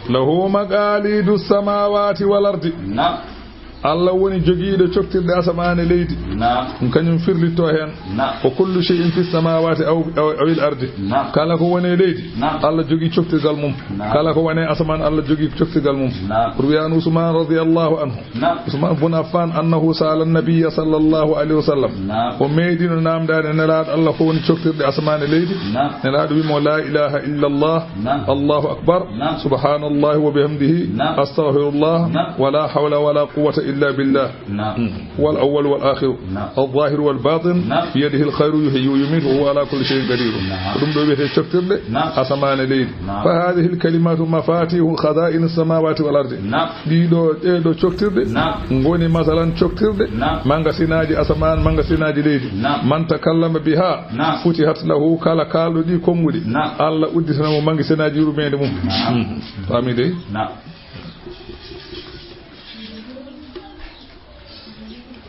Lahu maqalidu samawati wal ardi. Naam. Allah woni jogiiɗo coktirɗe asamaan e leydi. Naam. Ɗum kañum firlitto heen. Naam. Ko kullu shay'in fi samawati aw, aw, awil ardi. Naam. Kala ko woni e leydi, Naam. Allah jogii coktirgal mum. Naam. Kala ko woni e asamaan, Allah jogii coktirgal mum. Naam. Ruwiya an Usman radiyallahu anhu. Naam. Usman bun Affan, annahu sa'ala an-nabiyya sallallahu alayhi wa sallam. Naam. O meeɗino naamndaade Nelaaɗo Allah ko woni coktirɗe asamaan e leydi. Naam. Nelaaɗo wi'i mo, "La ilaha illa Allah, Naam. Allahu akbar, Naam. Subhanallahi wa bihamdihi, Naam. Astaghfirullah, Naam. Wa la hawla wa la quwwata illa billah." Naam. Hmm. Huwa al-awwal wal akhiru, Naam. Al-zahiru wal batin, Naam. Biyadihi al-khayru yuhyi wa yumitu wa huwa ala kulli shay'in qadir. Naam. Ko ɗum ɗo wiyetee coktirɗe Naam. Asamaan e leydi. Naam. Fa hadhihi al-kalimatu mafatihu khaza'in as-samawati wal ardi. Naam. Ɗii ɗoo, ɗee ɗoo coktirɗe Naam. Ngoni, masalan, coktirɗe Naam. Mangasinaaji asamaan, mangasinaaji leydi. Naam. Man takallama biha Naam. Futihat lahu, kala kaalɗo ɗii konnguɗi, Naam. Allah udditana mo mangasinaaji yurmeende mum. Naam. Hmm. Faami dey? Naam.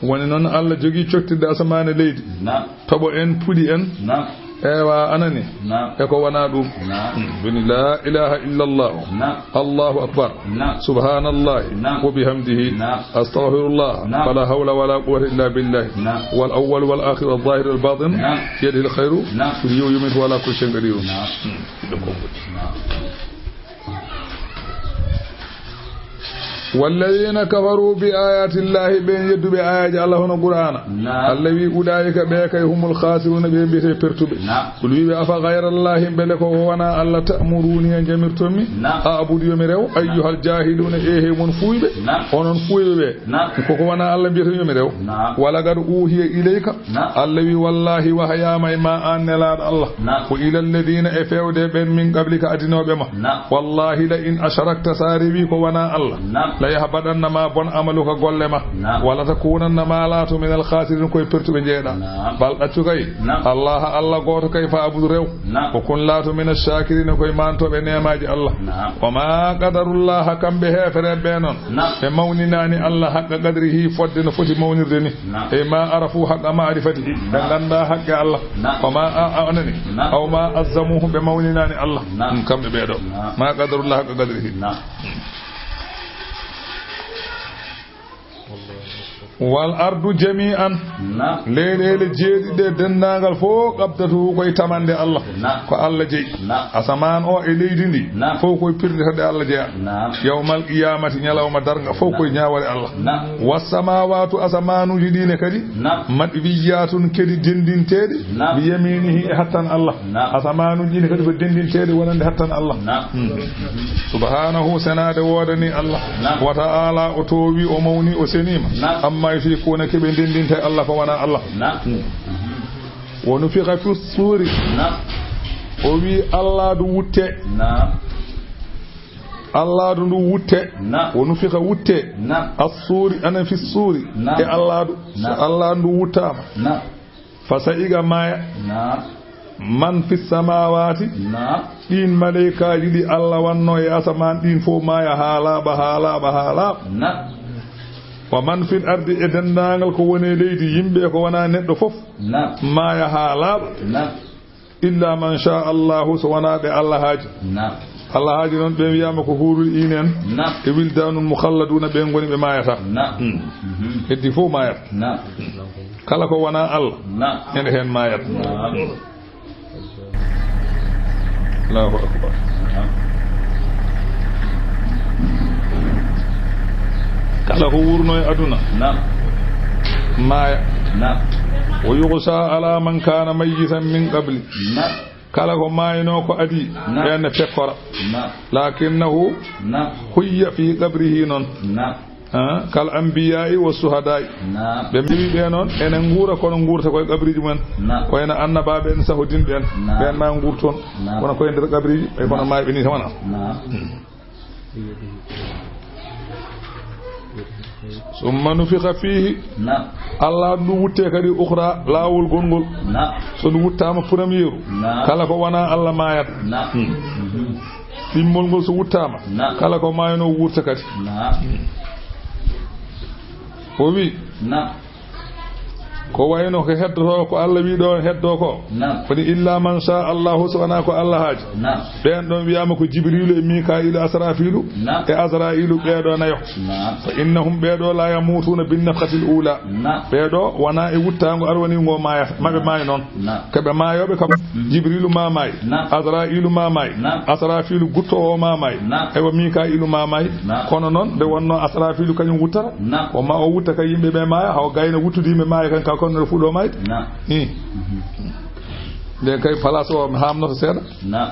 Woni noon, Allah jogii coktirɗe asamaan e leydi. Naam. Toɓo en, puɗi en. Naam. Ewa, anani. Naam. E ko wonaa ɗum. Naam. Hmm. Woni, "La ilaha illallah. Naam. Allahu akbar. Naam. Subhanallah. Naam. Wa bihamdihi. Naam. Astaghfirullah. Naam. Wala hawla wala quwwata illa billah. Naam. Wal awwal wal akhir wal zahir wal batin. Naam. Biyadihi al khayru. Naam. Yuhyi wa yumitu wa ala kulli shay'in qadir." Naam. Hmm. Naam. Walladhina kafaru bi ayati llahi, ɓen yedduɓe ayaaji Allah hono Qur'aana. Naam. Allah wi, "Ulaa'ika ɓe kay humul khasiruna, ɓe mbiyetee pertuɓe." Naam. Qul wiɓe, "Afa ghayra llahi, mbele ko wonaa Allah, ta'muruni e njamirton mi? Naam. A'budu yo mi rew, ayyuhal jahiluna, e he mon fuuyɓe." Naam. Onon fuuyɓe ɓe. Naam. Ko ko wonaa Allah mbiyaton yo mi rew. Naam. Walaqad uhiya ilayka. Naam. Allah wi, "Wallahi wahayaama e ma an Nelaaɗo Allah." Naam. Wa ila alladhina, e fewde ɓen, min qablika, adinooɓe ma. Naam. Wallahi la in ashrakta, sa rewi ko wonaa Allah. Naam. La yahbadanna ma bon amaluka, golle ma. Naam. Wala takunanna ma laato minal khasirin, koye pertuɓe njeeɗa. Naam. Bal ɗaccu kay. Naam. Allah, Allah gooto kay fa'bud rew. Naam. Wa kun laato minash shakirina, koye mantooɓe neemaaji Allah. Naam. Wa ma qadarullaha, kamɓe heefereɓe ɓe non. Naam. Ɓe mawninaani Allah haqqa qadrihi, fodde no foti mawnirde ni. Naam. E ma arafu haqqa ma'rifatihi, ɓe Naam. Nganndaa haqqe Allah. Naam. Wa ma a, a, anani. Naam. Aw ma azzamuhu, ɓe mawninaani Allah. Naam. Hmm, kamɓe ɓe ɗo. Naam. Ma qadarullah haqqa qadrihi. Naam. Wal ardu jami'an. Naam. Leyɗeele jeeɗiɗe denndaangal fof, qabdatuhu, koye tamande Allah. Naam. Ko Allah jeyi. Naam. Asamaan o e leydi ndi, Naam. Fof koye pirlitorde Allah jeyaa. Naam. Yawmal qiyamati, ñalawma darnga, fof koye Naam. Ñaawore Allah. Naam. Was samawatu, asamaanuuji ɗi ne kadi, Naam. Matwiyatun, kadi denndinteeɗe, Naam. Bi yaminihi, e hattan Allah. Naam. Asamaanuuji ɗi ne kadi ko denndinteeɗe wonande hattan Allah. Naam. Hmm. Subhanahu, senaade woodani Allah. Naam. Wa ta'ala, o toowi, o mawni, o seniima. Naam. Amma yushrikuna, ke ɓe denndinta e Allah ko wonaa Allah. Naam. Hmm. Wa nufikha fi suuri. Naam. O wi, Allah du wutte. Naam. Allah du ndu wutte. Naam. Wa nufikha wutte. Naam. As-suuri, anan fi suuri. Naam. E Allah du. So Naam. Allah ndu wuttaama. Naam. Fa sa'iqa, maaya. Naam. Man fi samawati. Naam. Ɗin malaykaaji ɗi Allah wanno e asamaan ɗin fof maaya haa laaɓa, haa laaɓa, haa laaɓa. Naam. Wa man fil ardi, e denndaangal ko woni e leydi, yimɓe e ko wonaa neɗɗo fof. Naam. Maaya haa laaɓa. Naam. Illa man sha Allahu, so wonaa ɓe Allah haaji. Naam. Allah haaji noon, ɓe wiyaama ko huurul iini en. Naam. E wildaanun mukhalladuuna, ɓe ngoni ɓe maayataa. Naam. Hmm. Mhm. Heddi fof maayat. Naam. Kala ko wonaa Allah, Naam. Ene heen maayat. Naam. Allahu akbar. Naam. Kala ko wurno e aduna, Naam. Maaya. Naam. Wa yughsha ala man kana mayyitan min qabli. Naam. Kala ko maayno ko adii, Naam. Ɓen ne pekkora. Naam. Lakinnahu Naam. Huyya fi qabrihi noon. Naam. Ah, kal anbiyaa'i wa suhadaa'i. Naam. Ɓe mbi'i ɓe noon, enen nguura, kono nguurta koye qabriiji mumen. Naam. Ko enen annabaaɓe en sahodinɓe en. Naam. Ɓen ma nguurton. Naam. Kono koye nder qabriiji, ɓe kono maayɓe ni tan wona. Naam. Hmm. Summa nufixa fiihi. Naam. Allah ɗum wutte kadi ukhra, laawol gonngol. Naam. So ɗum wuttaama premieru. Naam. Kala ko wona Allah maayat. Naam. Hmm. Mhm. Ɗimmol ngol so wuttaama, na, kala ko maayno wurta kadi. Na. O wi, na, ko wayno ko heddoto ko Allah wi ɗo heddo ko. Na. Woni illa man sha Allahu, so wona ko Allah haaji. Na. Ɓen ɗon wiyama ko Jibrilu e Mika'ilu, Asrafilu, na, e Azra'ilu, ɓeɗo nayo. Na. Fa innahum, ɓeɗo, la yamutuna bin nafkhatil ula. Na. Ɓeɗo wona e wuttago arwanigo maayata, maɓe maayi noon. Na. Ko ɓe maayooɓe kam. Mhm. Jibriilu ma maay. Na. Azra'iilu ma maay. Na. Asrafiilu guttoowo ma maay. Na. Aywa, Mika'iilu ma maay. Na. Kono noon, nde wonno Asrafiilu kañum wuttata, na, o ma o wutta ka yimɓe ɓe maaya, haw gayna wuttude yimɓe maaya kan, ka kono fuu ɗo maayde. Na. Ih. Mhm. Nden kay, place o mi haamnoto seeɗa. Na.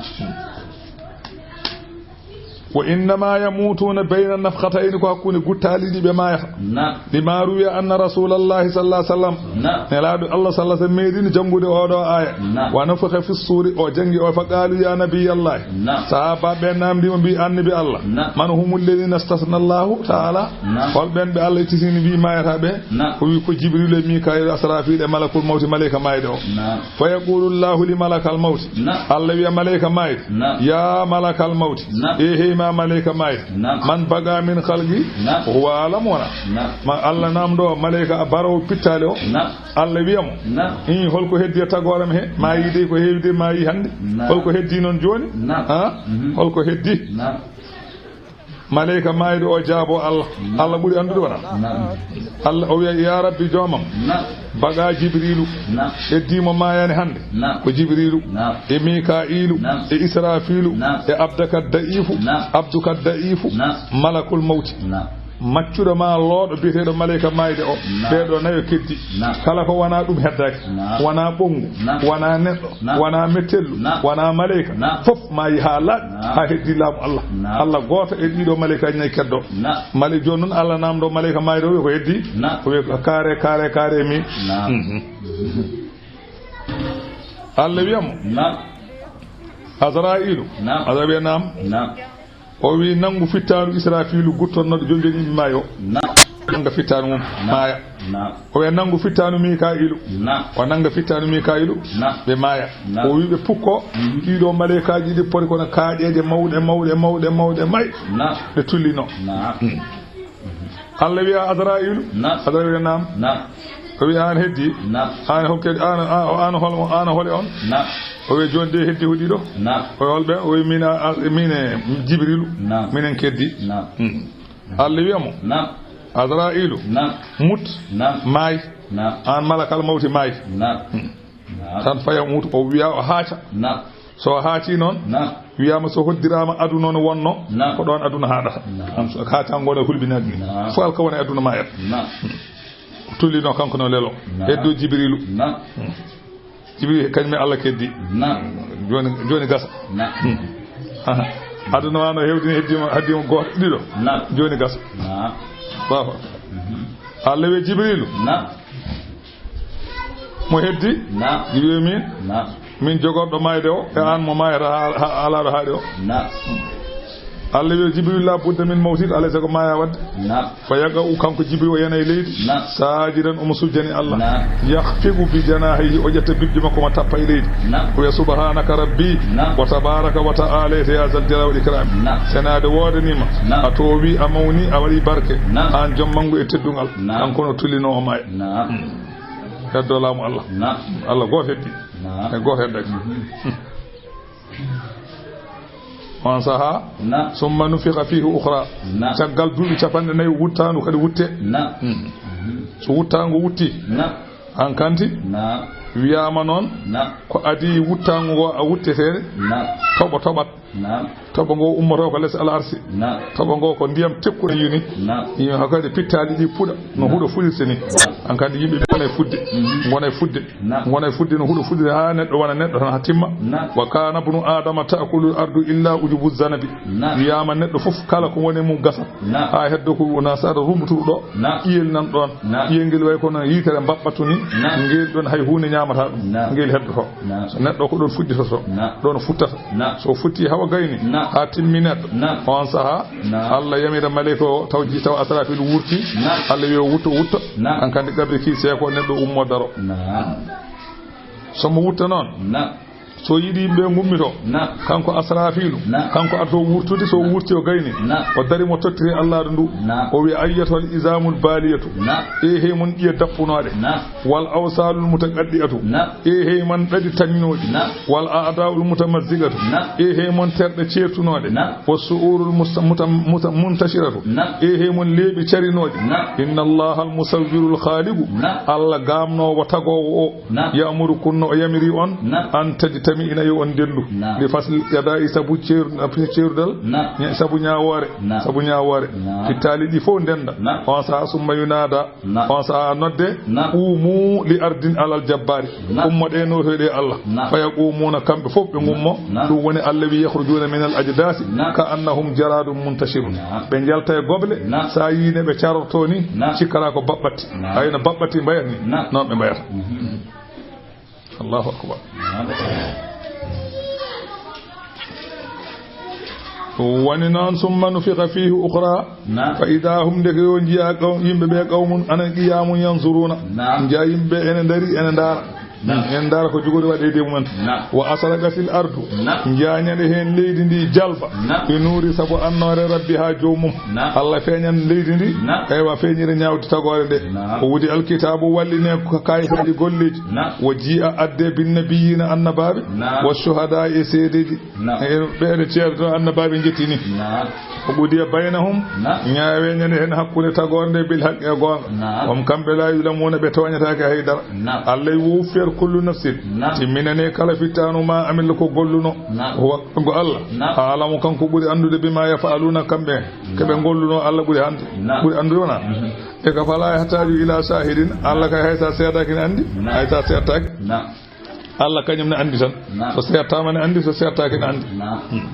Wa innama yamutuna bayna nafkhatayni, ko hakkunde guttaali ɗiɗi ɓe maayata. Na. Lima ruwiya anna Rasulallahi sallallahu alaihi wasallam. Na. Nelaaɗo Allah sallallahu alaihi wasallam meeɗino janngude oo ɗoo aaya. Na. Wa nufikha fi suri, o janngi o, fa qalu ya nabiyallahi. Na. Sahaaba ɓe namndi mo, mbi, "Annabi Allah. Na. Man humul ladhina istasna Allahu ta'ala?" Na. Hol ɓen ɓe Allah ittisini mbi maayata ɓe? Na. O wi ko Jibrilu e Mika'ilu, Asrafiilu e Malakul Mawti, maleyka maayde o. Na. Fa yaqulu Allahu li malakal mawti. Na. Allah wiya maleyka maayde. Na. Ya malakal mawti. Na. E hey ma maleyka maayde. Na. Man baga min khalqi. Na. Huwa alam wana. Na. Ma Allah namndo maleyka a barowo pittaali o. Na. Allah wiya mo. Na. Ii, holko heddi e tagoram he? Ma yi dey ko heewi de, ma yi hannde. Na. Holko heddi noon jooni? Na. Ha? Mhm. Holko heddi? Na. Maleyka maayɗo o jaabo Allah. Naam. Allah ɓuri anndude wona. Naam. Allah o wiya, "Ya Rabbi Joomam, naam, baga Jibriilu." Naam. Heddii mo maayani hannde. Naam. Ko Jibriilu. Naam. E Mika'iilu. Naam. E Israafiilu. Naam. E Abdaka Da'iifu. Naam. Abduka Da'iifu. Naam. Malakul Mawti. Naam. Maccuɗo ma looɗo biyeteeɗo maleyka maayde o. Naam. Ɓeeɗo nayo keddi. Naam. Kala ko wona ɗum heddaaki. Naam. Wona ɓonngu. Naam. Wona neɗɗo. Naam. Wona mettellu. Naam. Wona maleyka. Naam. Fof maayi haa laaɓi, naam, haa heddi laamu Allah. Naam. Allah gooto e ɗiɗo maleyka ñayi keddo. Naam. Male jooni noon Allah namndo maleyka maayde o, wiya ko heddi? Naam. O wiya ko kaare, kaare, kaare mi. Naam. Mhm. Allah wiya mo. Naam. Azra'iilu. Naam. Azra'iilu wiya naam. Naam. O wi, "Nanngu fittaandu Israafiilu guttonnooɗo jonjoni yimɓe maayo." Naam. Nannga fittaandu mum, naam, maaya. Naam. O wiya, "Nanngu fittaandu Mika'iilu." Naam. O nannga fittaandu Mika'iilu, naam, ɓe maaya. Naam. O wi ɓe, "Pukko, mhm, ɗiɗo maleykaaji ɗi poti kono kaaƴeeje mawɗe, mawɗe, mawɗe, mawɗe, may." Naam. Ɓe tullino. Naam. Hmm. Allah wiya Azra'iilu. Naam. Azra'iilu wiya, "Naam." Naam. O wiya, "Aan heddi?" Naam. "Aan hol kadi, aan, aan, aan hol, aan hole on?" Naam. O wiya, "Jooni de heddi ko ɗiɗo." Naam. O wiya, "Hol ɓe?" O wiya, "Min, a, a, min e Jibriilu. Naam. Minen keddi." Naam. Hmm. Allah wiya mo, naam, "Azra'iilu, naam, mut, naam, maay. Naam. Aan malakal mawti maay." Naam. Hmm. Naam. Tan faya mutu, o wiya o haaca. Naam. So o haaci noon, naam, wiyama so hoddiraama aduna no wonno, naam, ko ɗon aduna haaɗata. Naam. Ɗum so haacango ne hulɓinani. Naam. Fof alka woni aduna maayat. Naam. Tullino kanko no lelo. Naam. Heddo Jibriilu. Naam. Hmm. Jibriilu kañum e Allah keddi. Naam. Jooni, jooni gasa. Naam. Hmm. Aha. Aduna wano hewdini heddima, heddima gooto, ɗiɗo. Naam. Jooni gasa. Naam. Baba. Mhm. Allah wiya Jibriilu. Naam. Mo heddi? Naam. Jibriilu min? Naam. Min jogorɗo maayde o, e aan mo maayata ha, ha, alaaɗo haaɗi o. Naam. Allah wiya Jibriilu, "La budda min mawtin, alay sago maaya wadde." Naam. Fa yaqa'u, kanko Jibriilu o yana e leydi. Naam. Saajidan, omo sujjani Allah. Naam. Yakhfidu bi janaahihi, o ƴetta bibje makko ma tappa e leydi. Naam. O wiya, "Subhaanaka Rabbi, naam, wa tabaaraka wa ta'aalayta ya zal jalaali wal ikraam." Naam. Senaade woodaniima, naam, a toowi, a mawni, a waɗi barke. Naam. Aan jom manngu e teddungal. Naam. Kanko no tullino o maaya. Naam. Hmm. Heddo laamu Allah. Naam. Allah gooto heddi. Naam. E gooto heddaki. Mhm. On saha. Naam. Summa nufikha fihi ukhra. Naam. Caggal duuɓi capanɗe nayi wuttaandu kadi wutte. Naam. Hmm. Mhm. So wuttaandu wutti. Naam. An kanti. Naam. Wiyaama noon. Naam. Ko adii wuttaandu ngo a wutteteede. Naam. Toɓo toɓat. Naam. Toɓo ngo ummoto ko les al arsi. Naam. Toɓo ngo ko ndiyam tekkuɗo yini. Naam. Yo hakkadi pittaali ɗi puɗa no Naam. huɗo fuɗirta ni. Naam. An kandi yimɓe ɓe wona e fudde. Mhm. Wona e fudde. Naam. Wona e fudde no huɗo fuɗirta haa neɗɗo wona neɗɗo tan haa timma. Naam. Wa kana ibnu Adama ta'kulu al-ardu illa ujubu zanabi. Naam. Wiyaama neɗɗo fof kala ko woni mum gasa. Naam. Haa heddo ko wona saɗa rumbutuɗo ɗo. Naam. Ƴiyel nan ɗon. Naam. Ƴiyel ngel way kono yitere mbaɓɓatu ni. Naam. Ngel ɗon hay huunde ñaamataa ɗum. Naam. Ngel heddoto. Naam. So neɗɗo ko ɗon fuɗɗitoto. Naam. Ɗon futtata. Naam. So futti hawa gayni. Naam. Haa timmi neɗɗo. Naam. On sahaa. Naam. Allah yamira maleyka o taw ji-, taw Asrafil wurti. Naam. Allah wiya wutto, wutto. Naam. An kandi qabri ki seeko neɗɗo ummo daro. Naam. So mo wutta noon. Naam. So yiɗi yimɓe ngummito. Naam. Kanko Asrafilu. Naam. Kanko arto wurtude, so Naam. wurti o gayni. Naam. O dari mo tottiri Allah ndu. Naam. O wiya ayyatuhal izamul baliyatu. Naam. E hey mon ƴiye dappunooɗe. Naam. Wal awsalul mutaqaddi'atu. Naam. E hey mon ɗaɗi tañinooɗi. Naam. Wal a'da'ul mutamazzigatu. Naam. E hey mon terɗe ceertunooɗe. Naam. Was su'urul musta-, muta-, muta-, muntashiratu. Naam. E hey mon leeɓi carinooɗi. Naam. Inna Allaha al musawwirul khaliqu. Naam. Allah gaamnoowo tagoowo o. Naam. Ya'murukum no o yamiri on. Naam. An tajtami'ina yo on ndendu. Naam. Li fasli qada'i sabu ceeru-, ceerudal. Naam. Ña-, sabu ñaawoore. Naam. Sabu ñaawoore. Naam. Fittaali ɗi fof ndenda. Naam. On saha summa yunada. Naam. On saha nodde. Naam. Qumu li ardin alal jabbaari. Naam. Ummoɗe nootoyɗe Allah. Naam. Fa yaqumuna kamɓe fof ɓe ngummo. Naam. Ɗum woni Allah wi yakhrujuuna min al ajdasi. Naam. Ka annahum jaradun muntashirun. Naam. Ɓe njalta e goble. Naam. Sa yii ne ɓe carorto ni. Naam. Cikkata ko baɓɓatti. Naam. Ay no baɓɓatti mbayat ni. Naam. Noon ɓe mbayata. Mhm. Allahu akbar. Naam. Woni noon, summa nufixa fiihi uxra. Naam. Fa idaa hum, ndeke yo njiya qaw-, yimɓe ɓe, qawmun, ana qiyaamun yanzuruuna. Naam. Njiya yimɓe ɓe ene ndari, ene ndaara. Naam. Ene ndaara ko jogori waɗeede e mumen. Naam. Wa asraqatil ardu. Naam. Njiya ñande heen leydi ndi jalba. Naam. Bi nuuri, sabu annoore rabbihaa joomum. Naam. Allah feeñan leydi ndi. Naam. Eywa, feeñira ñaawdi tagoore nde. Naam. O wudi alkitaabu walline ko kayitaaji golleeji. Naam. Wa jii'a adde bin nabiyyiina annabaaɓe. Naam. Wa shuhadaa e seedeeji. Naam. E ɓeeɗe ceerto annabaaɓe njettini. Naam. O qudiya baynahum. Naam. Ñaawe ñande heen hakkunde tagoore nde bil haqqi e goonga. Naam. Hum kamɓe laa yuzlamuuna ɓe tooñataake hay dara. Naam. Allah wuffiyat kullu nafsin. Naam. Timminane kala fittaanu ma amil ko golluno. Naam. Wa-, ko Allah. Naam. Aalamu kanko ɓuri anndude bimaa yaf'aluuna kamɓe. Ke ɓe Naam. golluno Allah ɓuri hannde. Naam. Ɓuri anndude wona. Mhm. E ka falaa yahtaaju ilaa shaahidin, Allah kay hay sa seedaaki ne anndi, Naam. hay sa seedtaaki. Naam. Allah kañum ne anndi tan. Naam. So seedtaama ne anndi, so seedtaaki ne anndi. Naam. Hmm.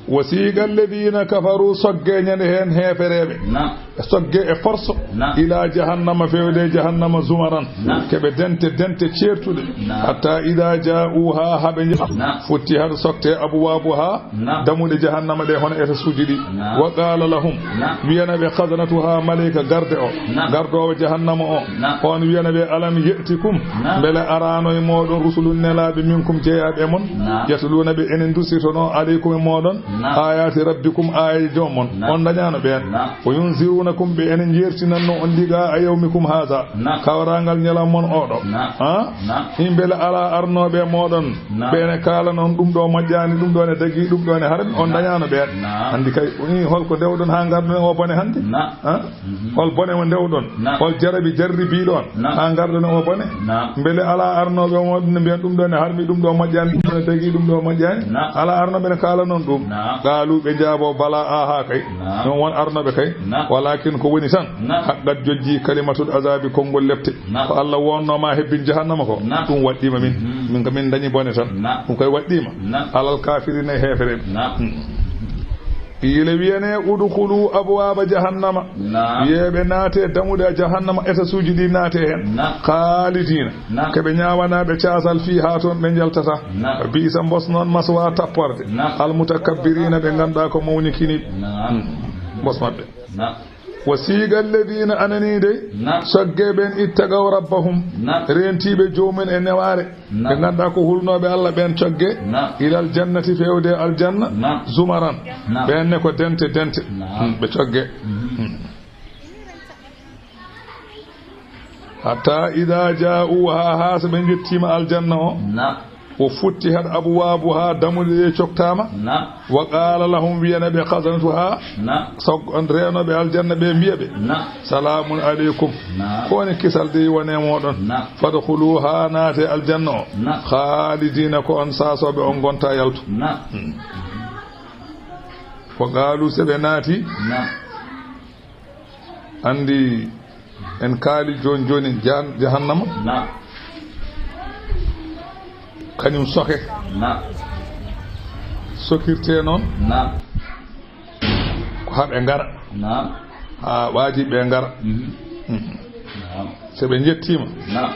Wa siiqa alladhiina kafaruu, sogge ñande heen heefereeɓe. Naam. Sogge e forso. Naam. Ilaa jahannama, fewde jahannama zumaran. Naam. Ke ɓe dente, dente ceertuɗe. Naam. Hatta idaa jaa'uuhaa, haa ɓe nja-, Naam. futti hade sokte abwaabuhaa, Naam. dammuɗe jahannama ɗe hono etasuuji ɗi. Naam. Wa qaala lahum, Naam. wiyana ɓe khazanatuhaa, maleyka garde o, Naam. gardoowo jahannama o, Naam. on wiyana ɓe, alam ya'tikum, Naam. mbele araano e mooɗon rusulun nelaaɓe minkum jeyaaɓe e mon, Naam. yatluuna ɓe enen dusitono alaykum e mooɗon, Naam. aayaati rabbikum aaye joom mon, Naam. on dañaano ɓeen. Naam. Wa yunziruunakum ɓe enen jeertinanno on liqaa'a yawmikum haadha, Naam. kawraangal ñalawma mon oo ɗoo. Naam. Ha? Naam. Himbele alaa arnooɓe e mooɗon, Naam. ɓe ene kaala non ɗum ɗoo moƴƴaani, ɗum ɗoo ne dagii, ɗum ɗoo ne harmi, on Naam. dañaano ɓeen. Naam. Anndi kay, i, hol ko ndewɗon haa ngarɗon e oo bone hannde? Naam. Ha? Mhm. Hol bone mo ndewɗon? Naam. Hol jarabi jarribiiɗo on? Naam. Haa ngarɗon e oo bone? Naam. Mbele alaa arnooɓe e mooɗon ne mbiyan ɗum ɗoo ne harmi, ɗum ɗoo moƴƴaani, ɗum ɗoo ne dagii, ɗum ɗoo moƴƴaani? Naam. Alaa arnooɓe ne kaala non ɗum? Naam. Qaaluu ɓe njaaboo balaa, aahaa kay. Naam. Ɗum won arnooɓe kay. Naam. Walaakin ko woni tan, Naam. haqqat jojjii kalimatul azaabi konngol lepte. Naam. Ko Allah wonnoo ma hebbin jahannama ko, Naam. ɗum waɗɗiima min. Mhm. Min ko min dañi bone tan. Naam. Ɗum koy waɗɗiima. Naam. Alal kaafiriina e heefereɓe. Naam. Hmm. Qiila wiyane, udkhulu abwaaba jahannama. Naam. Wiyeɓe naate dammuɗe jahannama, etasuuji ɗi naate heen. Naam. Khaalidiina. Naam. Ke ɓe ñaawanaɓe caasal fii haa toon ɓe njaltata. Naam. Bi'sa mbos noon maswa tapporde. Naam. Al mutakabbiriina ɓe ngannduɗaa ko mawnikiniiɓe. Naam. Hmm. Mbos maɓɓe. Naam. Wa siiqa alladhiina anani de, Naam. sogge ɓen ittaqaw rabbahum, Naam. reentiiɓe joomun e newaare, Naam. ɓe ngannduɗaa ko hulnooɓe Allah ɓen cogge, Naam. ilal jannati feewde aljanna, Naam. zumaran, Naam. ɓen ne ko dente dente, Naam. Hmm, ɓe cogge. Mhm. Hmm. Hatta idaa jaa'uuhaa, haa so ɓe njettiima aljanna o. Naam. Wa futtihat abwaabuhaa, dammuɗe ɗe coktaama. Naam. Wa qaala lahum, wiyana ɓe khazanatuhaa, Naam. sog-, on reenooɓe aljanna ɓe mbiya ɓe, Naam. salaamun aleykum. Naam. Ko woni kisal dey wone mooɗon. Naam. Fadkhuluuhaa, naate aljanna o. Naam. Khaalidiina, ko on saasooɓe, on ngonta yaltu. Naam. Hmm. Wa qaalu, si ɓe naati, Naam. Anndi en kaali jooni jooni jahan-, jahannama. Naam. Kañum soke. Naam. Sokirtee noon. Naam. Ko haa ɓe ngara. Naam. Haa waaji ɓe ngara. Mhm. Mhm. Naam. Si ɓe njettiima. Naam.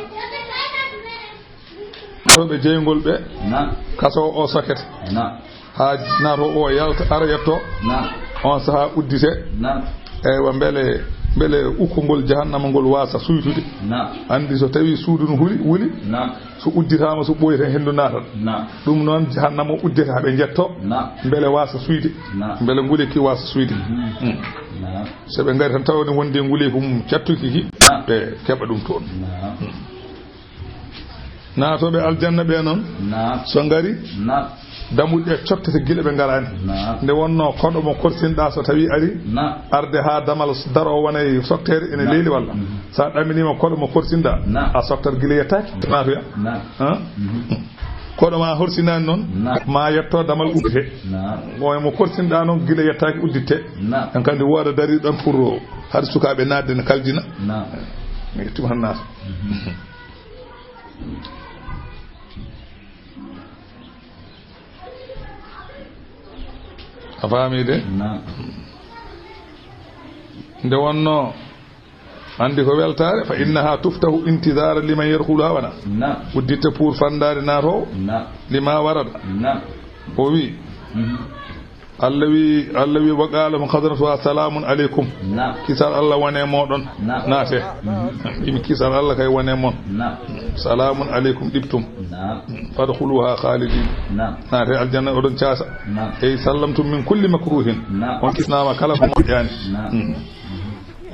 Tawɓe jeyngol ɓe. Naam. Kaso o sokete. Naam. Haa naatoo o yalta, ara yettoo. Naam. On sahaa udditee. Naam. Eywa, mbele, mbele ukkungol jahannama ngol waasa suytude. Naam. Anndi so tawii suudu no huli, wuli. Naam. So udditaama, so ɓooyi tan henndu naatat. Naam. Ɗum noon jahannama o uddete haa ɓe njettoo. Naam. Mbele waasa suyde. Naam. Mbele nguli ki waasa suyde. Mhm. Mm. Naam. So ɓe ngari tan tawa ne wondi e nguli ko mum cattuki ki. Naam. Ɓe keɓa ɗum toon. Naam. Mm. Naatooɓe aljanna ɓe noon, Naam. So ngari, Naam. Dammuɗe ɗe cottete gila ɓe ngaraani. Naam. Nde wonnoo koɗo mo korsinɗaa so tawii ari, Naam. Arde haa damal daroo wona e sokteede ene Naam. Leyli walla. Mhm. So a ɗaminiima koɗo mo korsinɗaa, Naam. A soktat gila yettaaki. Naam. Naatoya. Naam. Han? Mhm. Koɗo ma horsinaani noon, Naam. Ma yettoo damal uddite. Naam. Mo, mo korsinɗaa noon gila yettaaki udditte. Naam. En kandi wooda darii ɗon pour haɗa sukaaɓe naatde ne kaldina. Naam. Mi yettima han naata. Mhm. A faamii de? Naam. Nde wonnoo, anndi ko weltaare, fa innaha tuftahu intidara liman yadkhuluha wana. Naam. Udditte pour fandaare naatoowo. Naam. Lima warada. Naam. O wi, Mhm. Allah wi, Allah wi, wa qala lahum khazanatuha salamun alaykum. Naam. Kisal Allah wone mooɗon. Naam. Naate. Mhm. Yimi kisal Allah kay wone mon. Naam. Salamun alaykum ɗibtum. Naam. Fadkhuluha khalidin. Naam. Naate aljanna oɗon caasa. Naam. Ey sallamtum min kulli makruhin. Naam. On kisnaama kala ko moƴƴaani. Naam. Mm.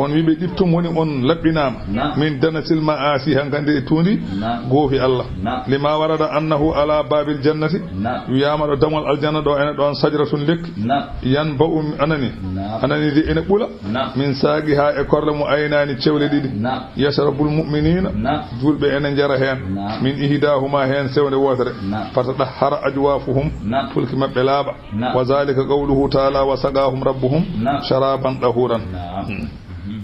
On wiɓe ɗibtum woni on laɓɓinaama. Naam. Min danasil ma'asi hankande e tuundi Naam. Goofi Allah. Naam. Lima warada annahu ala babil jannati. Naam. Wiyaama ɗo damol aljanna ɗo ene ɗon sajratun lekki. Naam. Yanba'u anani. Naam. Anani de ene ɓula. Naam. Min saaqiha e korle mo aynaani cewle ɗiɗi. Naam. Yashrabul mu'minina. Naam. Julɓe ene njara heen. Naam. Min ihdahuma heen sewnde wootere. Naam. Fatadahhara ajwafuhum. Naam. Fulki maɓɓe laaɓa. Naam. Wa zalika qawluhu ta'ala wa saqahum rabbuhum Naam. Sharaban dahuran. Naam. Hmm. Mhm.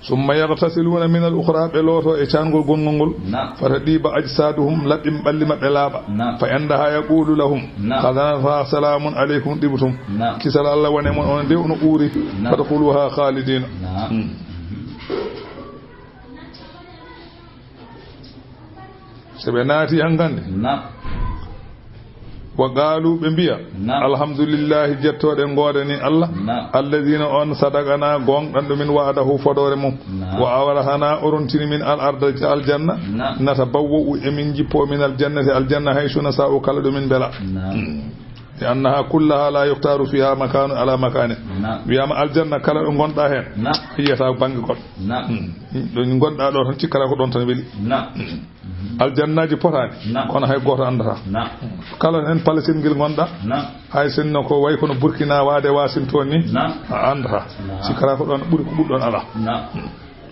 Summa yaghtasiluna min al ukhra, ɓe looto e caangol gongol ngol. Naam. Fatadiba ajsaduhum, laɓɓi ɓalli maɓɓe laaɓa. Naam. Fa indaha yaqulu lahum Naam. Khazanatuha salamun alaykum ɗibtum. Naam. Kisal Allah wone mon on de ono uuri. Naam. Fadkhuluha khalidina. Naam. Hmm. So ɓe naati hankande. Naam. Wa qaalu, ɓe mbiya. Naam. Alhamdulillahi, jettooɗe ngoodani Allah. Naam. Alladina on sadaqana, gonɗanɗo min wa'adahu fodoore mum. Naam. Wa awrasana, o rontini min al arda aljanna. Naam. Natabawwa'u, emin jippo min aljannati aljanna haysu nasa'u kala ɗo min mbela. Naam. Hmm. Li annaha kullaha la yukhtaru fiha makanu ala makani. Naam. Wiyama aljanna kala ɗo gonɗa hen. Naam. A yiyata bange goɗɗo. Naam. Hmm. Ɗo gonɗa ɗo tan cikkata ko ɗon tan weli. Naam. Hmm. Aljannaaji potaani, Naam. Kono hay gooto anndataa. Naam. Kala heen palesel ngel ngonɗaa, Naam. Hay sinno ko wayi kono Burkina waade Wasinton ni, Naam. A anndataa. Naam. Cikkata ko ɗoon ɓuri, ko ɓuri ɗoon alaa. Naam.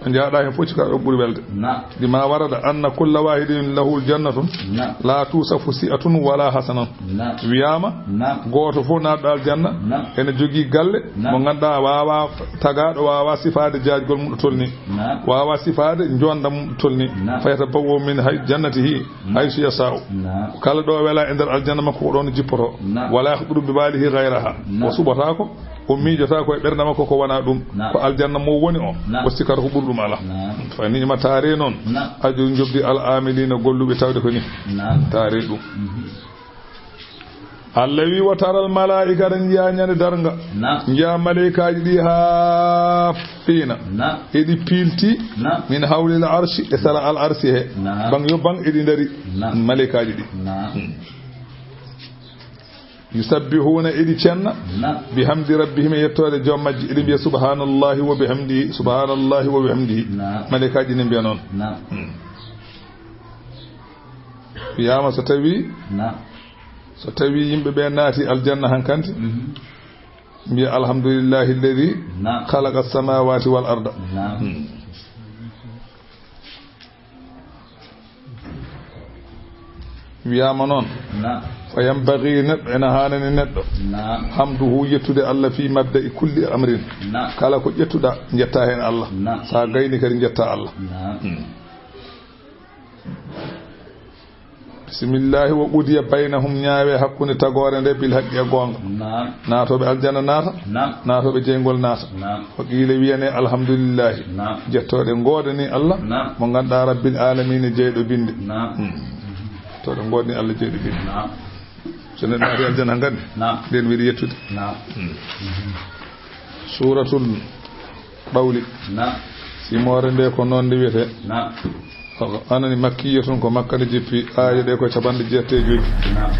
Ɗo njaaɗaa heen fof cikkata ɗoon ɓuri welde. Naam. Lima warada anna kulla wahidin lahu jannatun Naam. La tusafu si'atun wala hasanun. Naam. Wiyaama, Naam. Gooto fof naatɗo aljanna, Naam. Ene jogii galle, Naam. Mo ngannduɗaa waawaa tagaaɗo waawaa sifaade jaajgol mum ɗo tolni. Naam. Waawaa sifaade njoonda mum tolni. Naam. Fayatabawwa'u min hay jannatihi Naam. Haysu yasa'u. Naam. Kala ɗo welaa e nder aljanna makko ko ɗoon jippotoo. Naam. Wala yakhthuru bi balihi ghayraha. Naam. O suɓataako, o miijotaako e ɓernde makko ko wanaa ɗum. Naam. Ko aljanna mo woni o, Naam. O sikkata ko ɓuri ɗum alaa. Naam. Fa ni'ma taare noon. Naam. Ajo njobdi al amilina golluɓe tawde ko ni. Naam. Taare ɗum. Mhm. Allah wi, "Wa taral malaa'ikata", njiyaa ñande darnga. Naam. Njiyaa maleykaaji ɗi haa fiina. Naam. Eɗi piilti. Naam. Min hawlil arshi, e sara al arshi he. Naam. Baŋ yo baŋ eɗi ndari. Naam. Maleykaaji ɗi. Naam. Hmm. Yusabbihuna, eɗi cenna. Naam. Bihamdi rabbihim, e yettoode joom majji. Eɗi mbiya, "Subhanallahi wa bihamdihi, subhanallahi wa bihamdihi." Naam. Maleykaaji ne mbiya noon. Naam. Hmm. Wiyaama so tawii, Naam. So tawii yimɓe ɓe naati aljanna hankandi, Mhm. Mbiya, "Alhamdulillahi alladhi Naam. Khalaqa as-samawati wal arda." Naam. Hmm. Wiyaama noon, Naam. Wa yanbaghi, neɗɗo ena haanani neɗɗo, naam, hamduhu, yettude Allah, fii mabda'i kulli amrin, naam, kala ko ƴettuɗaa, njettaa heen Allah. Naam. So a gayni kadi, njettaa Allah. Naam. Hmm. Bismillaahi, wa qudiya baynahum, ñaawee hakkunde tagoore nde, bil haqqi, e goonga. Naam. Naatooɓe aljanna naata, naam, naatooɓe jeyngol naata. Naam. Wa qiila, wiyanee, alhamdulillaahi. Naam. Jettooɗe ngoodanii Allah, naam, mo ngannduɗaa, rabbil aalamiina, jeyɗo binde. Naam. Hmm. Jettooɗe ngoodanii Allah, jeyɗo binde. Naam. So neɗɗo naati aljanna hankadi, naam, nden weli yettude. Naam. Hmm. Suuratul Ɗawli. Naam. Simoore nde ko noon nde wiyetee. Naam. Anani makkiyatun, ko Makka nde jippi, aaye ɗe ko capanɗe jeetati e joy. Naam.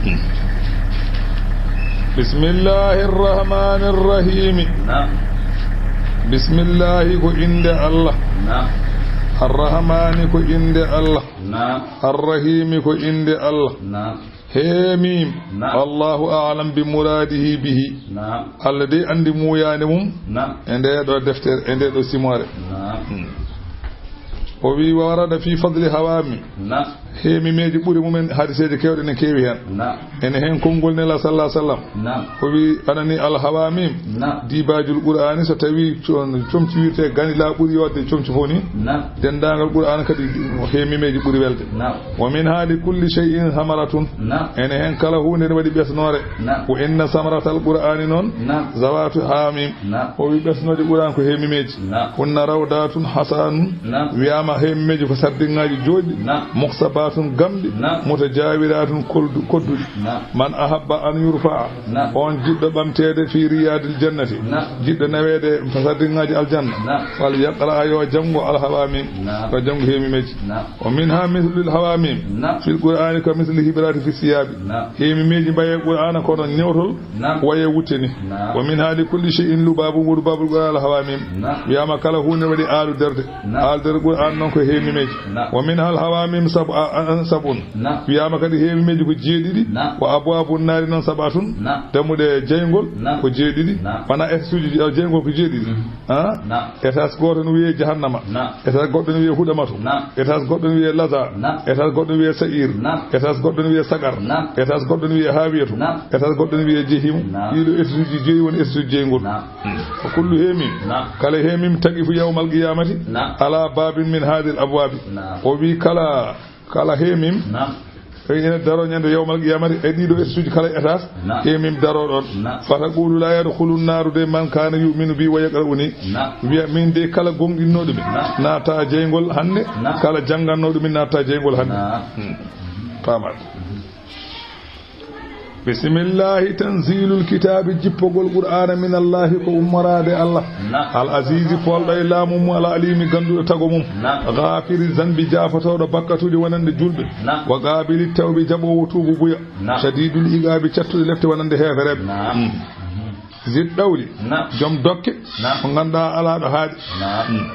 Bismillahir Rahmanir Rahim. Naam. Bismillahi ko innde Allah. Naam. Ar-Rahmani ko innde Allah. Naam. Ar-Rahimi ko innde Allah. Naam. Heemiim. Naam. Allahu a'lam bi muraadihi bihi. Naam. Allah dey anndi muuyaande mum. Naam. E ndee ɗoo deftere, e ndee ɗoo simoore. Naam. Hmm. O wi'i, wa warada fi fadli hawaamim. Naam. Heemimeeji ɓuri mumen, hadiseeje keewɗe ne keewi heen. Naam. Ene heen konngol Nelaaɗo, sallallahu alaihi wasallam. Naam. O wi'i, anani al hawaamim. Naam. Dibaajul Qur'aani, so tawii com-, comci wirtee gani laa ɓuri yoodde comci fof ni. Naam. Denndaangal Qur'aana kadi heemimeeji ɓuri welde. Naam. Wa minha li kulli shay'in thamaratun. Naam. Ene heen kala huunde ne waɗi ɓesnoore. Naam. Wa inna samaratal Qur'aani noon. Naam. Zawatu haamim. Naam. O wi'i ɓesnooje Qur'aan ko heemimeeji. Naam. Hunna rawdatun hasanun. Naam. Wiyaama heemimeeji ko sardiŋaaji jooɗɗi. Naam. Muhsabatun gamɗi. Naam. Mutajawiraatun koldu-, kodduɗi. Naam. Man ahabba an yurfa'a. Naam. On jiɗɗo ɓamteede fi riyaadil jannati. Naam. Jiɗɗo naweede sardiŋaaji aljanna. Naam. Fal yaqra, yo janngo al hawaamim. Naam. Yo janngo heemimeeji. Naam. Wa minha mislul hawaamim. Naam. Fil Qur'aani ka misli hibraati fi siyaabi. Naam. Heemimeeji mbaye Qur'aana kono ñewtol, naam, waye wutte ni. Naam. Wa minha li kulli shay'in lubaabun wa lubaabul Qur'aani al hawaamim. Naam. Wiyaama kala huunde waɗi aalu derde. Naam. Aalu derde Qur'aana noon ko heemimeeji. Naam. Wa minha al hawaamim sab-, a, a, sab'un. Naam. Wiyaama kadi heemimeeji ko jeeɗiɗi. Naam. Wa abwaabun naari noon sab'atun. Naam. Dammuɗe jeyngol, naam, ko jeeɗiɗi. Naam. Wonaa étage uji, jeyngol ko jeeɗiɗi. Mhm. Ah? Naam. Étage gooto no wiyee jahannama. Naam. Étage goɗɗo no wiyee huɗamatu. Naam. Étage goɗɗo no wiyee laza. Naam. Étage goɗɗo no wiyee sa'ir. Naam. Étage goɗɗo no wiyee sagar. Naam. Étage goɗɗo no wiyee haawiyatu. Naam. Étage goɗɗo no wiyee jehimu. Naam. Ɗii ɗoo étage uji joyi woni étage uji jeyngol. Naam. Wa kullu heemim. Naam. Kala heemim taqifu yawmal qiyamati. Naam. Ala babin min hadhihi al abwabi. Naam. O wi kala, kala heemim. Naam. E ina daro ñande yawmal qiyamati e ɗii ɗoo étage uji kala étage. Naam. Heemim daro ɗon. Naam. Fataqulu la yadkhulu nnaru de man kana yu'minu bi wa yaqra'uni. Naam. Wiya min de kala gonɗinnooɗo mi. Naam. Naata jeyngol hannde. Naam. Kala janngannooɗo mi naata jeyngol hannde. Naam. Hmm. Faamaade. Bismillahi, tanzilul kitaabi, jippogol Qur'aana, min Allahi, ko ummoraade Allah. Naam. Al azizi, poolɗo e laamu mum, al alimi, gannduɗo tago mum. Naam. Ghafiri zanbi, jaafotooɗo bakkatuuji wonande julɓe. Naam. Wa qaabili tawbi, jaɓoowo tuubu buya. Naam. Shadidul iqaabi, cattuɗo lepte wonande heefereɓe. Naam. Mm. Zid ɗawli, naam, jom dokke, naam, mo ngannduɗaa alaa ɗo haaɗi. Naam. Mm.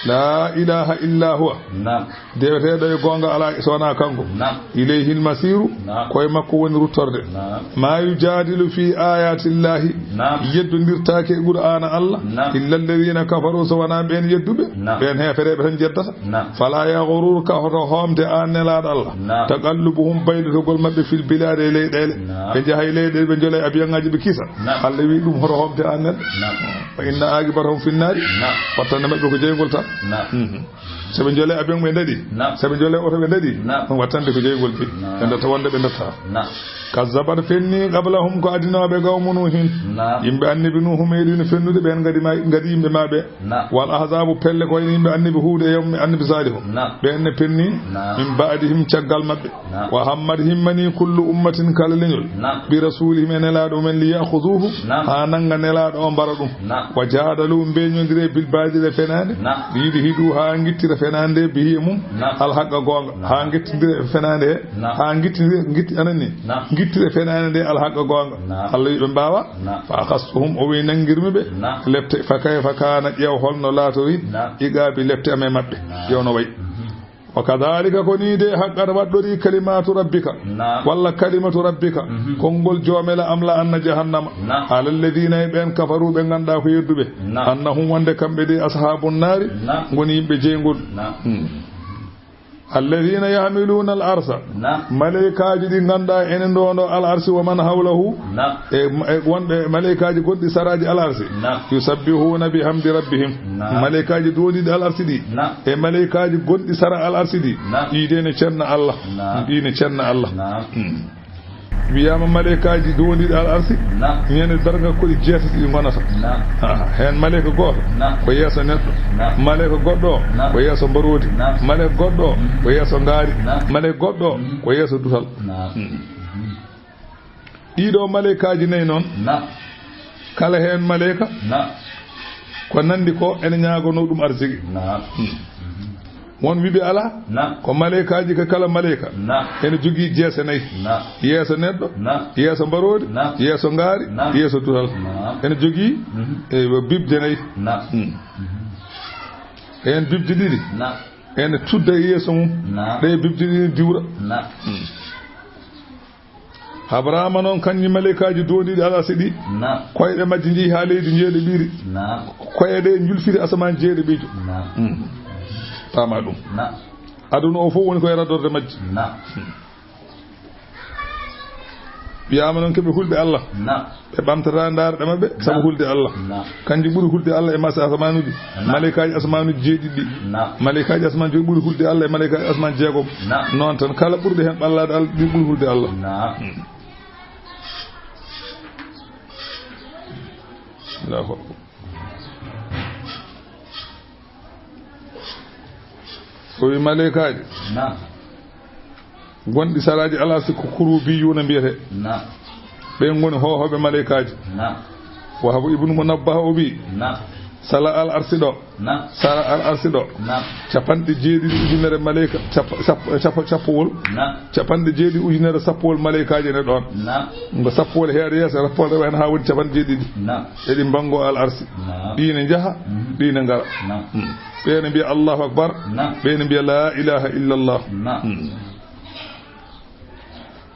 La ilaha illa huwa. Naam. Deweteeɗo e goonga alaa so wonaa kanko. Naam. Ilayhil masiiru, naam, ko e makko woni ruttorde. Naam. Ma yujadilu fi ayatillahi, naam, yeddondirtaake e Qur'aana Allah, naam, illa alladhina kafaru, so wonaa ɓeen yedduɓe, naam, ɓeen heefereɓe tan jeddata. Naam. Fala yaghururka, hoto hoomte aan Nelaaɗo Allah. Naam. Taqallubuhum, baylitogol maɓɓe, fil bilaadi, e leyɗeele. Naam. Ɓe njaha e leyɗeele, ɓe njola e abiyaŋaaji, ɓe kisa. Naam. Allah wi'i ɗum, hoto hoomte aan neɗɗo. Naam. Wa inna aqibatahum finnaari. Naam. Wattande maɓɓe ko jeyngol tan. Naam. Mhm. So ɓe njola e avion ɓe daɗi. Naam. So ɓe njola e oto ɓe daɗi. Naam. Ɗum wattande ko jeyngol ɓe. Naam. Ɓe ndotta wonde ɓe ndotta. Naam. Kazzabat fenni qablahum ko adinooɓe qawmu Nuuhin. Naam. Yimɓe annabi Nuuhu meeɗino fennude ɓeen ngadi ma-, ngadi yimɓe maɓɓe. Naam. Wal ahzaabu pelle ko wayno yimɓe annabi Huud e yimɓe annabi Saalihu. Naam. Ɓeen ne penni, naam, min ba'dihim caggal maɓɓe. Naam. Wa hammat himmani kullu ummatin kala leñol. Naam. Bi rasulihim e nelaaɗo mumen li ya'khuduhu. Naam. Haa nannga nelaaɗo o mbara ɗum. Naam. Wa jaadalu mbeñondire bil baatili e fenaande. Naam. Li yudhidu haa ngittira fenaande bihi e mum. Naam. Al haqqa goonga. Naam. Haa ngittindira e fenaande he. Naam. Haa ngittindira, ngitti anani. Naam. Ngittira fenaande nde al haqqa goonga. Naam. Allah wi'i ɓe mbaawa. Naam. Fa akhastuhum o wi'i nanngirmi ɓe. Naam. Lepte fa kayfa kaana ƴeew holno laatori. Naam. Iqaabi lepte am e maɓɓe. Naam. Ƴeew no wayi. Mhm. Wa kadhalika ko nii de haqqat waɗɗori kalimatu rabbika. Naam. Walla kalimatu rabbika. Mhm. Konngol joomela am la anna jahannama. Naam. Ala alladhina e ɓeen kafaru ɓe ngannduɗaa ko yedduɓe. Naam. Annahum wonde kamɓe de ashabun naari. Naam. Ngoni yimɓe jeyngol. Naam. Hmm. Alladhina yahmiluna al-arsa. Naam. Maleykaaji ɗi ngannduɗaa ene ndoondo al-arsi wa man hawlahu. Naam. E, e wonɓe maleykaaji gonɗi saraaji al-arsi. Naam. Yusabbihuna bihamdi rabbihim. Naam. Maleykaaji doondiiɗi al-arsi ɗi. Naam. E maleykaaji gonɗi sara al-arsi ɗi. Naam. Ɗi de ne cenna Allah. Naam. Ɗi ne cenna Allah. Naam. Hmm. Wiyaama maleykaaji doondiiɗi al-arsi, naam, ñande darnga ko ɗi jeetati ɗi ngonata. Naam. Ah, heen maleyka gooto, naam, ko yeeso neɗɗo. Naam. Maleyka goɗɗo o, naam, ko yeeso mbaroodi. Naam. Maleyka goɗɗo o, mhm, ko yeeso ngaari. Naam. Maleyka goɗɗo o, mhm, ko yeeso dutal. Naam. Mm. Mhm. Ɗii ɗoo maleykaaji nayi noon, naam, kala heen maleyka, naam, ko nanndi ko ene ñaagonoo ɗum arsiki. Naam. Mm. Mhm. Won wiɓe alaa. Naam. Ko maleykaaji ka kala maleyka. Naam. Ene jogii jeese nayi. Naam. Yeeso neɗɗo. Naam. Yeeso mbaroodi. Naam. Yeeso ngaari. Naam. Yeeso dutal. Naam. Ene jogii, mhm, e, bibje nayi. Naam. Hmm. Mhm. Heen bibje ɗiɗi. Naam. Ene tudda e yeeso mum. Naam. Ɗe bibje ɗiɗi diwra. Naam. Hmm. Abrahaama noon, kanji maleykaaji doondiiɗi al-arsi ɗi, naam, koyɗe majji njehi haa leydi njeeɗiɗiri. Naam. Koyɗe ɗe njulfiti asamaan jeeɗiɗijo. Naam. Mm. Paamaa ɗum. Naam. Aduna o fof woni ko e radorde majji. Naam. Mm. Wiyaama noon ko ɓe hulɓe Allah. Naam. Ɓe ɓamtataa ndaarɗe maɓɓe sabu, naam, hulde Allah. Naam. Kanji ɓuri hulde Allah e masa asamaanuuji. Naam. Maleykaaji asamaanuuji jeeɗiɗi ɗi. Naam. Maleykaaji asamaan joyi ɓuri hulde Allah e maleykaaji asamaan jeegom. Naam. Noon tan, kala ɓurɗo heen ɓallaade Allah, ɗi ɓuri hulde Allah. Naam. Hmm. Allahu akbar. O wi maleykaaji. Naam. Gonɗi saraaji al-arsi ko kurubiyuuna mbiyetee. Naam. Ɓen ngoni hoohooɓe maleykaaji. Naam. Wahabu ibnu Munabbah o wi'i, naam, sara al-arsi ɗo. Naam. Sara al-arsi ɗo. Naam. Capanɗe jeeɗiɗi ujunere maleyka, cap-, cap-, cap-, cappowol. Naam. Capanɗe jeeɗiɗi ujunere sappowol maleykaaji ne ɗon. Naam. Ngo sappowol heere yeeso, sappowol rewa hen haa woni capanɗe jeeɗiɗi. Naam. Eɗi mbanngo al-arsi. Naam. Ɗi ne njaha, mhm, ɗi ne ngara. Naam. Mm. Ɓe ne mbiya Allahu Akbar. Naam. Ɓe ne mbiya laa ilaaha illallah. Naam. Mm.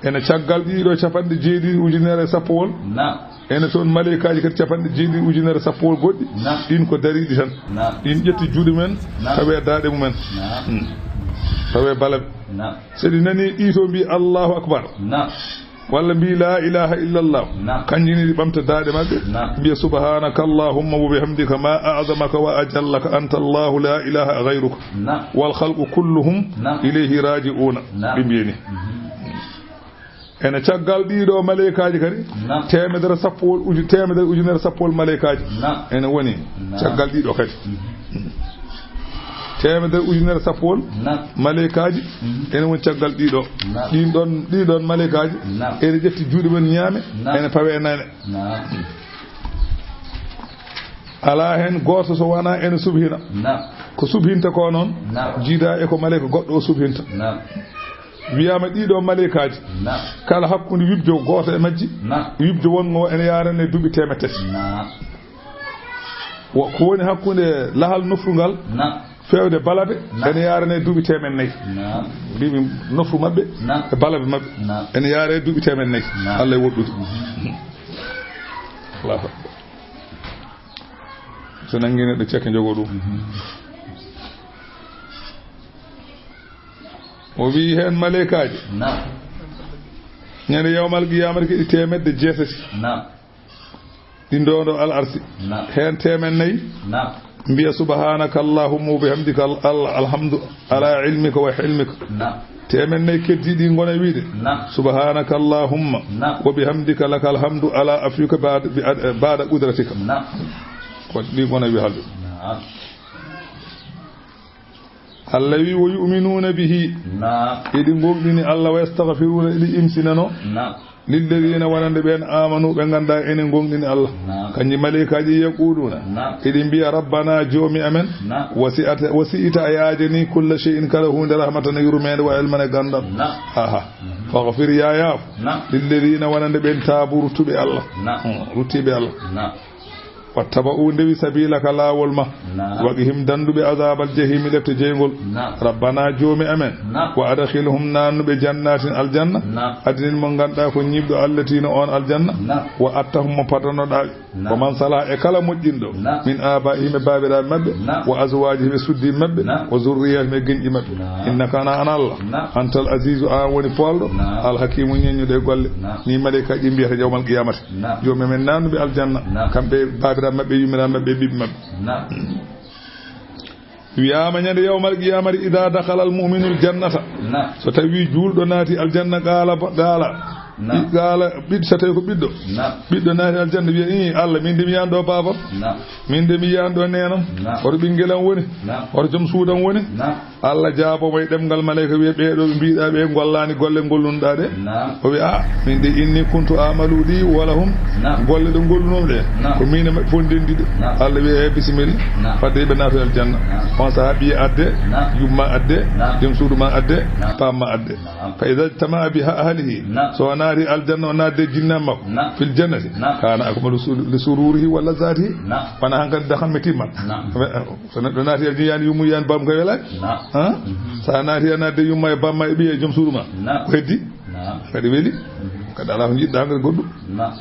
Ene caggal ɗii ɗoo capanɗe jeeɗiɗi ujunere sappowol. Naam. Ene toon maleykaaji kadi capanɗe jeeɗiɗi ujunere sappowol goɗɗi. Naam. Ɗin ko dariiɗi tan. Naam. Ɗin ƴetti juuɗe mumen, naam, tawi e daaɗe mumen. Naam. Hmm. Tawi e balaɓe. Naam. So ɗi nanii ɗii to mbii Allahu Akbar. Naam. Walla mbii laa ilaaha illallah. Naam. Kanji ni ɗi ɓamta daaɗe maɓɓe. Naam. Mbiya subhanaka Allahumma wa bihamdika ma a'zamaka wa ajallaka anta Allahu laa ilaaha ghayruka. Naam. Wal khalqu kulluhum, naam, ilayhi raji'una. Naam. Ɓe mbiya ni. Mhm. Ene caggal ɗii ɗoo maleykaaji kadi, naam, teemedere sappowol uju-, teemedere ujunere sappowol maleykaaji, naam, ene woni, naam, caggal ɗii ɗoo kadi. Mhm. Teemedere ujunere sappowol, naam, maleykaaji, mhm, ene woni caggal ɗii ɗoo. Naam. Ɗin ɗon, ɗii ɗon maleykaaji, naam, ene ƴetti juuɗe men ñaame, naam, ene pawe e nane. Naam. Alaa heen gooto so wanaa ene subhina. Naam. Ko subhinta ko noon, naam, jiidaa e ko maleyka goɗɗo o subhinta. Naam. Wiyaama ɗii ɗoo maleykaaji, naam, kala hakkunde wibjo gooto e majji, naam, wibjo wonngo ene yaarane duuɓi teemedde tati. Naam. Wo-, ko woni hakkunde lahal nofru ngal, naam, feewde balabe, naam, ene yaarane duuɓi teemedde nayi. Naam. Mbiimi nofru maɓɓe, naam, e balabe maɓɓe, naam, ene yaarane duuɓi teemedde nayi. Naam. Allah e woɗɗude. Mhm. Allahu Akbar. So nanngii neɗɗo cekke njogoo ɗum. Mhm. O wi'i heen maleykaaji. Naam. Ñande yawmal qiyaamati ko ɗi teemedde jeetati. Naam. Ɗi ndoondo al arsi. Naam. Heen teemedde nayi. Naam. Mbiya subhanaka Allahumma wa bihamdika al-, al-, alhamdu ala ilmika wa hilmika. Naam. Teemedde nayi keddiiɗi ngona wiide. Naam. Subhanaka Allahumma. Naam. Wa bihamdika lakal hamdu ala afwika ba'da, bi-, ba'da qudratika. Naam. Ko ɗi ngona wi'alde. Naam. Allah wi, "Wa yu'minuuna bihi." Naam. Eɗi ngooŋɗini Allah, "wa yastaghfiruuna," eɗi imsinano. Naam. "Lilladiina," wonande ɓeen, "aamanu," ɓe nganndaa ene ngooŋɗini Allah. Naam. Kanji maleykaaji, "yaquuluuna," naam, eɗi mbiya, "Rabbana," joomi amen, naam, "wasi'ata," wasi'ita a yaajani, "kulla shay'in," kala huunde, "rahmatan," yurmeende, "wa ilman," e ganndal. Naam. Aha. Mhm. "Faghfir," yaa yaafo. Naam. "Lilladiina," wonande ɓeen, "taabu," ruttuɓe Allah. Naam. Hmm, ruttiiɓe Allah. Naam. واتبعوا ndewi سبيلك laawol ma. Naam. وقهم dandu ɓe عذاب الجحيم lepte jeyngol. Naam. ربنا joomi amen. Naam. وأدخلهم naannu ɓe جنات aljanna. Naam. Adnin mo ngannduɗaa ko ñiiɓɗo التي no on aljanna. Naam. وأنت mo paddanoɗaa ɓe. Naam. ومن صلح e kala moƴƴinɗo. Naam. من آبائهم e baabiraaɓe maɓɓe. Naam. وأزواجهم e suddiiɓe maɓɓe. Naam. وذرياتهم e geñƴi maɓɓe. Naam. إنك an, an Allah. Naam. أنت العزيز an woni poolɗo. Naam. الحكيم ñeññuɗo e golle. Naam. Ni maleyka ɗi mbiyata يوم القيامة. Naam. Joomi men naannu ɓe aljanna. Naam. Kamɓe e baabiraaɓe maɓɓe, yummiraaɓe maɓɓe, ɓiɓɓe maɓɓe. Naam. Wiyaama ñande يوم القيامة إذا دخل المؤمن الجنة. Naam. So tawi juulɗo naati aljanna قال, قال. Naam. قال, ɓiɗɗo, so tawi ko ɓiɗɗo. Naam. Ɓiɗɗo naati aljanna wiya, "Ii, Allah, min de mi yiyaani ɗo baabam. Naam. Min de mi yiyaani ɗo neenam. Naam. Hoto ɓinngel am woni? Naam. Hoto joom suudu am woni?" Naam. Allah jaaboo mo e ɗemngal maleyka wiya, "Ɓee ɗoo ɓe mbiɗaa ɓe ngollaani golle ngollunoɗaa ɗe." Naam. O wiya, "Ah, min de inni kuntu amalu li wa lahum." Naam. Golle ɗe ngollunoo ɗe. Naam. Ko min e maɓɓe fof ndenndi ɗe. Naam. Allah wiya, "Eh, bisimilla." Naam. Fadde ɓe naata aljanna. Naam. On sahaa ɓiye adde, Naam. yumma adde, Naam. joom suudu ma adde, Naam. paam ma adde. Naam. Fa iza ijtama'a bi ahlihi. Naam. So o naati aljanna, o naatde jinnaaɓe makko. Naam. Fil jannati. Naam. Kana akmalu su-, li sururihi wa lazatihi. Naam. Wona hankadi dahan mi timma. Naam. So neɗɗo naati aljanna, yiyaani yummu, yiyaani baabam, kay welaaki. Naam. Ha? Mhm. So a naati a naatde yumma e baamma e ɓiye e joom suudu ma. Naam. Ko heddi? Naam. Kadi weli. Mhm. Kadi alaa ko njiɗɗaa ngal goɗɗum. Naam.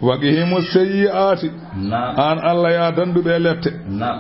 Wa qihimu sayyi'aati. Naam. An Allah, yaa dandu ɓe lepte. Naam.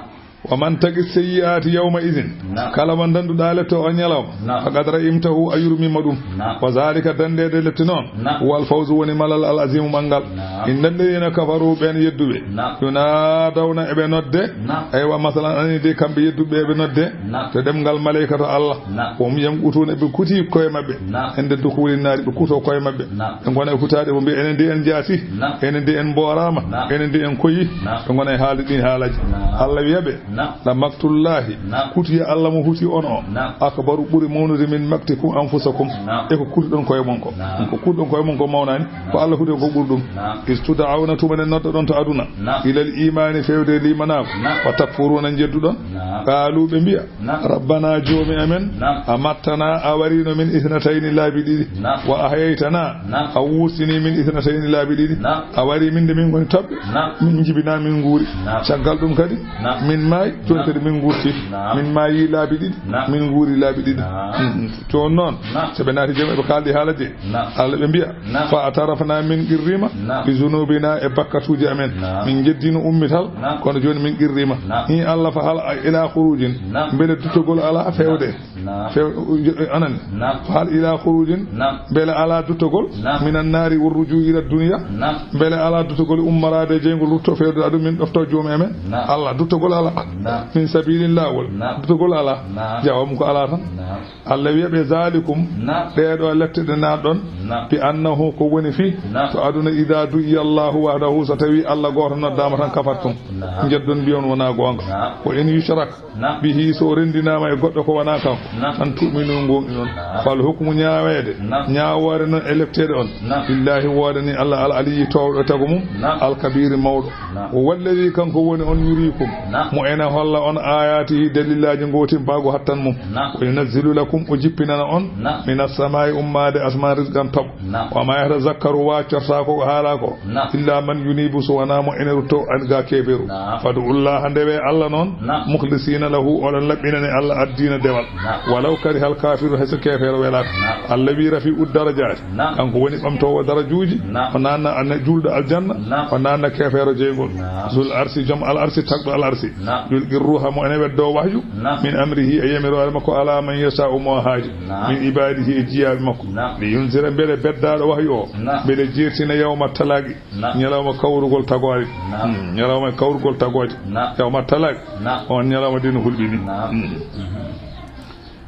Wa man taqi sayyi'aati yawma idin. Naam. Kala mo danduɗaa lepte o ñalawma. Naam. Faqad rahimtahu, a yurmiima ɗum. Naam. Wa zaalika, dandeede lepte noon. Naam. Huwal fawzu, woni malal al aziimu manngal. Naam. Inna alladina kafaru, ɓeen yedduɓe. Naam. Yunaadawna, eɓe nodde. Naam. Aywa, masalan, anin de kamɓe yedduɓe eɓe nodde. Naam. To ɗemngal maleyka to Allah. Naam. Wa hum yankutuuna, ɓe kuti koye maɓɓe. Naam. Inde dukuuli naari, ɓe kuto koye maɓɓe. Naam. Ɓe ngona e hutaade, ɓe mbiya, "Enen de en jaasi, Naam. enen de en mbooraama, Naam. enen de en koyi." Naam. Ɓe ngona e haalde ɗin haalaaji. Naam. Allah wiya ɓe, Naam. "La maktullahi, Naam. Kutiya Allah mo huti on o, Naam. Akbaru, ɓuri mawnude, min maktikum anfusakum." Naam. E ko kutuɗon koye mon ko. Naam. Ko kutuɗon koye mon ko mawnaani, ko Naam. Allah huti on ko ɓuri ɗum. Naam. Istuda'awna, tuma nde noddoɗon to aduna. Naam. Ilal imaani, fewde limanaagu. Naam. Wa takfuruuna, njedduɗon. Naam. Qaalu, ɓe mbiya, Naam. Rabbana, joomi amen, Naam. Amattana, a wariino min isnatayni, laabi ɗiɗi. Naam. Wa ahyaytana, Naam. A wurtini min isnatayni, laabi ɗiɗi. Naam. A wari min de min ngoni toɓɓe. Naam. Min njibinaa, min nguuri. Naam. Caggal ɗum kadi, Naam. Min maayi, jooni Naam. Kadi min nguurti. Naam. Min maayi laabi ɗiɗi, Naam. Min nguuri laabi ɗiɗi. Naam. Mm, mm. To on noon, Naam. So ɓe naati jam, eɓe kaaldi haala de. Naam. Allah ɓe mbiya, Naam. Fa atarafna, min qirriima, Naam. Bi zunubina, e bakkatuuji amen. Naam. Min njeddino ummital, Naam. Kono jooni min qirriima. Naam. Hi Allah, fa hal ila khurujin. Naam. Mbele duttogol alaa fewde? Naam. Few-, anani. Naam. Fa hal ila khurujin? Naam. Mbele alaa duttogol? Naam. Minan naari wa rujuu ila dunya? Naam. Mbele alaa duttogol ummaraade e jeyngol rutto fewde ɗum min ɗofto joomi amen? Naam. Allah, duttogol alaa. Naam. Min sabilin, laawol. Naam. Duttogol alaa. Naam. Jawaabu ko alaa tan. Naam. Allah wiya ɓe, "Zalikum, Naam. Ɗee ɗoo lepte ɗe naatɗon, Naam. Bi annahu, ko woni fii, Naam. To aduna, idaa du'iya Allahu wahdahu, so tawii Allah gooto noddaama tan, kafartum. Naam. Njeddon, mbiyon wonaa goonga. Naam. Wa in yushrak Naam. Bihi, so o renndinaama e goɗɗo ko wonaa kanko, Naam. An tu'minu, ngoonɗinon. Naam. Fal hukmu, ñaaweede, Naam. Ñaawoore non e lepteede on. Naam. Lillahi, woodani Allah, al aliyyi, toowɗo e tago mum, Naam. Al kabiri, mawɗo. Naam. Wa huwa alladhi, kanko woni on, yuriikum, Naam. Mo ene holla on, ayaatihi, dalilaaji ngootimpaagu hattan mum. Naam. Wa yunazzilu lakum, o jippinana on, Naam. Minas samaa'i, ummaade asmaan, rizqan, toɓo. Naam. Wa ma yatazakkaru, waccortaa ko o haalaa ko, Naam. Illa man yunibu, so wonaa mo ene rutto an ga keeferu. Naam. Fad'ullaha, ndewe Allah non, Naam. Mukhlisina lahu, oɗon laɓɓinani Allah addiina dewal. Naam. Walaw karihal kafirun, hay so keefeero welaaka. Naam. Allazi rafi'u darajaati. Naam. Kanko woni ɓamtoowo darajuuji. Naam. O naanna an juulɗo aljanna. Naam. O naanna keefeero jeyngol. Naam. Zul arsi, jom al arsi, tagɗo al arsi. Naam. Yulqi ruuha, mo ene weddoo wahyu. Naam. Min amrihi, e yamiroore makko, ala man yasha'u, mo haaji. Naam. Min ibadihi, e jiyaaɓe makko. Naam. Li yunzira, mbele beddaaɗo wahyu o. Naam. Mbele jeertina yawma talaqi. Naam. Ñalawma kawrugol tagoore. Naam. Hmm, ñalawma kawrugol tagoore. Naam. Yawma talaq. Naam. On ñalawma de no hulɓini. Naam. Hmm. Mhm.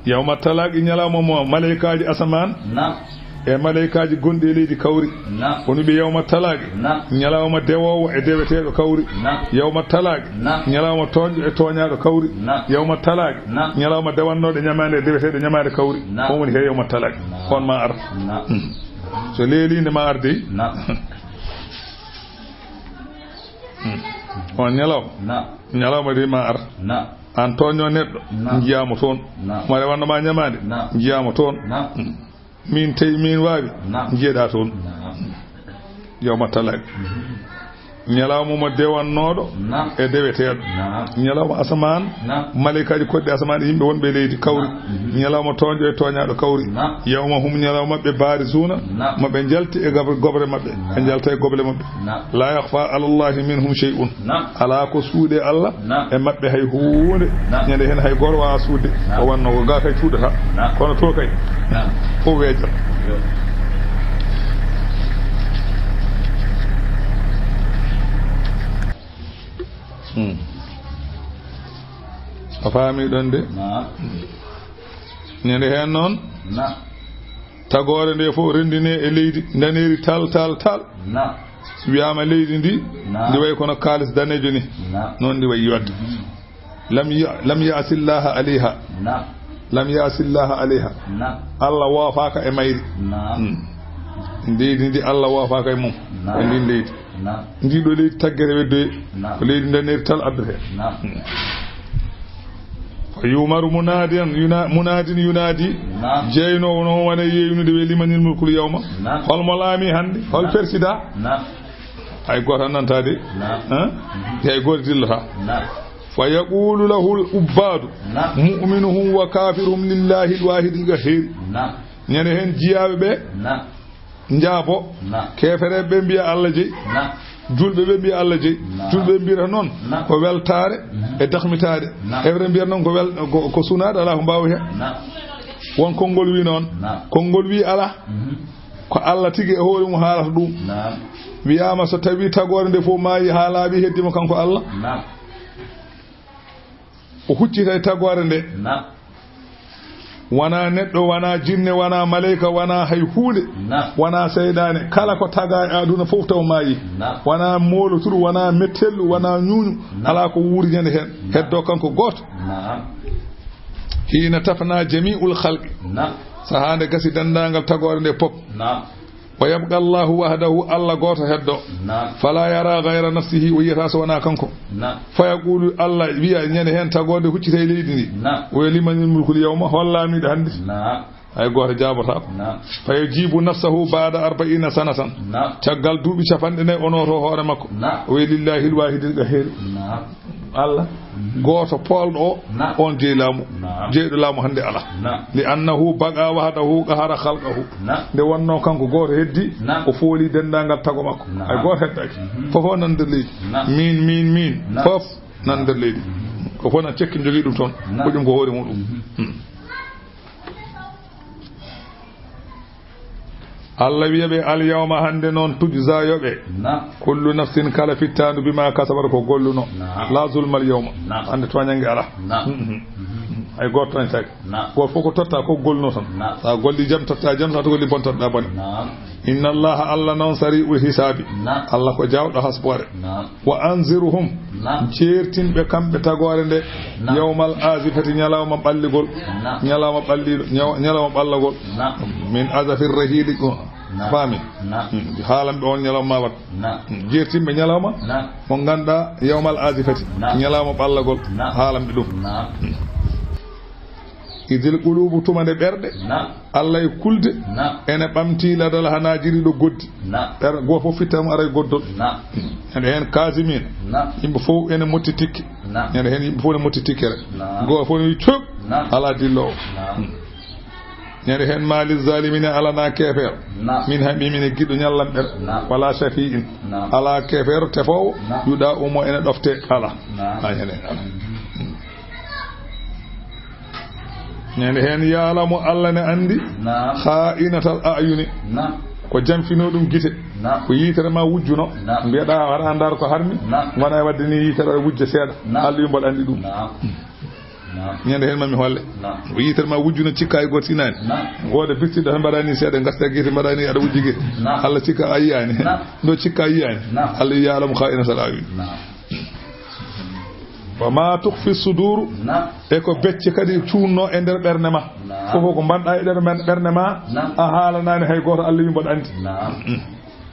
Yawma talaq, ñalawma mo malaykaaji asamaan. Naam. E malaykaaji gonɗi e leydi kawri. Naam. Woni ɓe yawma talaq. Naam. Ñalawma dewoowo e deweteeɗo kawri. Naam. Yawma talaq. Naam. Ñalawma tooñɗo e tooñaaɗo kawri. Naam. Yawma talaq. Naam. Ñalawma dewannooɗo ñamaande e deweteeɗo ñamaande kawri. Naam. On woni he yawma talaq. Naam. On ma ar. Naam. Hmm. So leelii nde ma ar dey. Naam. Hmm. On ñalawma. Naam. Ñalawma de ma ar. Naam. An tooño neɗɗo. Naam. Njiyaa mo toon. Naam. Mo rewanno ma ñamaande. Naam. Njiyaa mo toon. Naam. Hmm. Min tawi min waawi. Naam. Njiyeɗaa toon. Naam. Yawma talaq. Ñalawma mo dewannooɗo Naam. e deweteeɗo. Naam. Ñalawma asamaan, Naam. malaykaaji koɗɗi asamaan e yimɓe wonɓe e leydi kawri. Naam. Ñalawma toonjo e tooñaaɗo kawri. Naam. Yawma hum, ñalawma maɓɓe, baarizuuna, Naam. maɓɓe njalti e gab-, gobre maɓɓe. Naam. Ɓe njalta e goble maɓɓe. Naam. Laa yakhfaa alallaahi minhum shay'un. Naam. Alaa ko suuɗi e Allah Naam. e maɓɓe hay huunde. Naam. Ñande hen hay gooto waawaa suuɗde. Naam. Ko wonno ko gaa kay cuuɗata. Naam. Kono to kay. Naam. Fof weejat. Yo. Hmm. A faami ɗon de? Naam. Ñande heen noon, Naam. tagoore nde fof renndinee e leydi, ndaneeri tal, tal, tal. Naam. Wiyaama leydi ndi, Naam. ndi wayi kono kaalis daneejo ni. Naam. Noon ndi wayi yodde. Mhm. Lam ya-, lam ya'si Llaaha alayha. Naam. Lam ya'si Llaaha alayha. Naam. Allah woofaaka e mayri. Naam. Hmm. Leydi ndi Allah woofaaka e mum. Naam. E ndin leydi. Naam. Ndii ɗoo leydi taggere weddoye. Naam. Ko leydi ndaneeri tal addohee. Naam. Hmm. Fa yu'maru munaadiyan yuna-, munaadin yunaadi. Naam. Jeynoowo no wona yeeynude wiya limanil mulkul yawma. Naam. Hol mo laami hannde? Hol Naam. persidaa? Naam. Hay gooto anndantaa de. Naam. Hein? Mhm. Hay gooto dillataa. Naam. Fa yaqulu lahul ubbaadu Naam. mu'minuhum wa kaafiruhum lillaahil waahidil qahhaari. Naam. Ñande heen jiyaaɓe ɓe Naam. njaabo. Naam. Keefereeɓe ɓe mbiya Allah jeyi. Naam. Julɓe ɓe mbiya Allah jeyi. Naam. Julɓe ɓe mbiyata noon Naam. ko weltaare Mhm. e dakhmitaare. Naam. Heɓre mbiyata noon ko wel-, ko, ko sunaade, alaa ko mbaawi heen. Naam. Won konngol wii noon. Naam. Konngol wii alaa. Mhm. Ko Allah tigi e hoore mum haalata ɗum. Naam. Wiyaama so tawii tagoore nde fof maayi haa laaɓi, heddii mo kanko Allah. Naam. O huccita e tagoore nde. Naam. Wanaa neɗɗo, wanaa jinne, wanaa maleyka, wanaa hay huunde. Naam. Wanaa seyɗaane. Kala ko tagaa e aduna fof taw maayi. Naam. Wanaa mooloturu, wanaa mettellu, wanaa ñuuñu. Naam. Alaa ko wuuri ñande heen. Naam. Heddoo kanko gooto. Naam. Hiina tafnaa jamii'ul khalqi. Naam. Sahaa nde gasi denndaangal tagoore nde pop. Naam. Wa yabqa Allahu wahdahu, Allah gooto heddo. Naam. Fala yara ghayra nafsihi, o yiyata so wonaa kanko. Naam. Fa yaqulu, Allah wiya ñande heen tagoore huccita e leydi ndi. Naam. O wiya limanil mulkul yawma, hol laamiiɗo hannde? Naam. Hay gooto jaabotaako. Naam. Fa yajibu nafsahu ba'da arba'iina sanatan. Naam. Caggal duuɓi capanɗe nayi o nootoo hoore makko. Naam. O wiya lillaahil waahidil qahhaari. Naam. Allah, Mhm. gooto poolɗo o, Naam. on jeyi laamu. Naam. Jeyɗo laamu hannde alaa. Naam. Li annahu baqa wahdahu qahara khalqahu. Naam. Nde wonnoo kanko gooto heddi, Naam. o fooli denndaangal tago makko. Naam. Hay gooto heddaaki. Mhm. Fof o nan nder leydi. Naam. Miin, miin, miin. Naam. Fof nan nder leydi. Mhm. Ko fof nan cekki jogii ɗum toon. Naam. Ko ɗum ko hoore muɗum. Mhm. Hmm. Allah wiya ɓe, "Al yawma, hannde noon, tujza, yoɓe, Naam. kullu nafsin, kala fittaandu, bima kasabat, ko golluno. Naam. La zulma al yawma. Naam. Hannde tooñannge alaa. Naam. Mhm. Mhm. Hay gooto tooñtaake. Naam. Gooto fof ko totta, ko golluno tan. Naam. Sa golli jam, totta jam, sa to golli bon, totta bon. Naam. Inna Allaha, Allah noon, sari'ul hisaabi. Naam. Allah ko jaawɗo hasboore. Naam. Wa anzirhum, Naam. jeertin ɓe kamɓe tagoore nde, Naam. yawmal azifati, ñalawma ɓalligol, Naam. ñalawma ɓalliiɗo, ñaw-, ñalawma ɓallagol, Naam. min azafir rahiili, ko Naam. faami? Naam. Hmm, haalan ɓe on ñalawma wat. Naam. Hmm, jeertin ɓe ñalawma Naam. mo ngannduɗaa, yawmal azifati, Naam. ñalawma ɓallagol, Naam. haalan ɓe ɗum. Naam. Hmm. Idil qulubu, tuma nde ɓerɗe, Naam. Allah e kulde, Naam. ene ɓamti ladal hanajiri ɗo goddi. Naam. Ɓer-, gooto fof fitta mum ara e goddol. Naam. Ene heen kaazimiina. Naam. Yimɓe fof ene motti tikke. Naam. Ene heen yimɓe fof ene motti tikkere. Naam. Gooto fof ne wi'i cuk. Naam. Alaa dilloowo. Naam. Ene heen maali zaalimiina alana keefeero. Naam. Min hamimi, ene giɗo ñallanɓere. Naam. Wala shafi'in. Naam. Alaa keefeero tefoowo. Naam. Yuɗa umo ene ɗofte alaa. Naam. Ay, ene alaa. Mhm. Ene heen yaala mo Allah ne anndi. Naam. Khaa'inatal a'yuni. Naam. Ko jamfinoo ɗum gite. Naam. Ko yitere ma wujjuno. Naam. Mbiyeɗaa, haɗa anndaar ko harmi. Naam. Wona e waɗde ni yitere aɗa wujja seeɗa. Naam. Allah yumbo aɗa anndi ɗum. Naam. Naam. Ñande heen ma mi holle. Naam. Ko yitere ma wujjuno cikka e gooto sinaani. Naam. Wooda birtiɗo tan mbaɗa ni seeɗa, gasta gite mbaɗa ni aɗa wujji gite. Naam. Allah cikka a yiyaani. Naam. Ɗo cikka a yiyaani. Naam. Allah yaala mo khaa'inatal a'yuni. Naam. Wa ma tukhfi sudur. Naam. E ko becce kadi cuunno e nder ɓernde ma. Naam. Fof ko mbanɗa e nder men, ɓernde ma, Naam. a haalanaani hay gooto, Allah wi mboɗo anndi. Naam.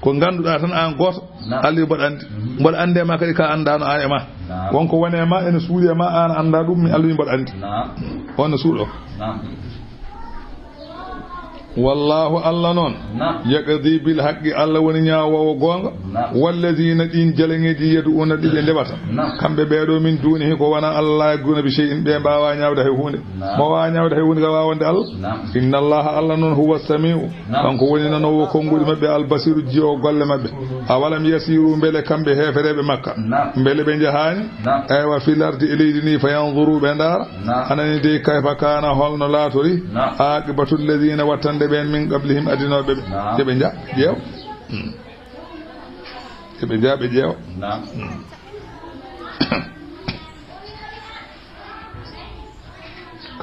Ko ngannduɗaa tan aan gooto, Naam. Allah wi mboɗo anndi. Mhm. Mboɗo anndi e ma kadi ka anndaano aan e ma. Naam. Won ko woni e ma, ene suuɗi e ma, aan anndaa ɗum, mi Allah wi mboɗo anndi. Naam. Won no suuɗo. Naam. Wallaahu, Alla non, Naam. Yaqdi bil haqqi, Alla woni ñaawoowo goonga. Naam. Walladiina, ɗiin jaleŋeeji, yad'uuna, ɗi ɓe ndeɓata. Naam. Kamɓe ɓee ɗoo, min duunihi, ko wonaa Alla, laa yaqdiruuna bi shay'in, ɓe mbaawaa ñaawde hay huunde. Naam. Mo waawaa ñaawde hay huunde ka waawande Alla. Naam. Inna Allaha, Alla non, huwa samii'u, Naam. kanko woni nanoowo konguɗi maɓɓe, al basiiru, jioowo golle maɓɓe. Awalam yasiiru, mbele kamɓe heefereeɓe Makka, Naam. mbele ɓe njahaani, Naam. Aywa, fil ardi, e leydi ndi, fa yanzuru, ɓe ndaara. Naam. Anani dey, kayfa kaana, holno laatori? Naam. Aqibatu alladina, wattande ɓeen, min qablihim, adinooɓe ɓe. Naam. Yo ɓe nja, ƴeew. Hmm. Yo ɓe nja, ɓe ƴeewa. Naam.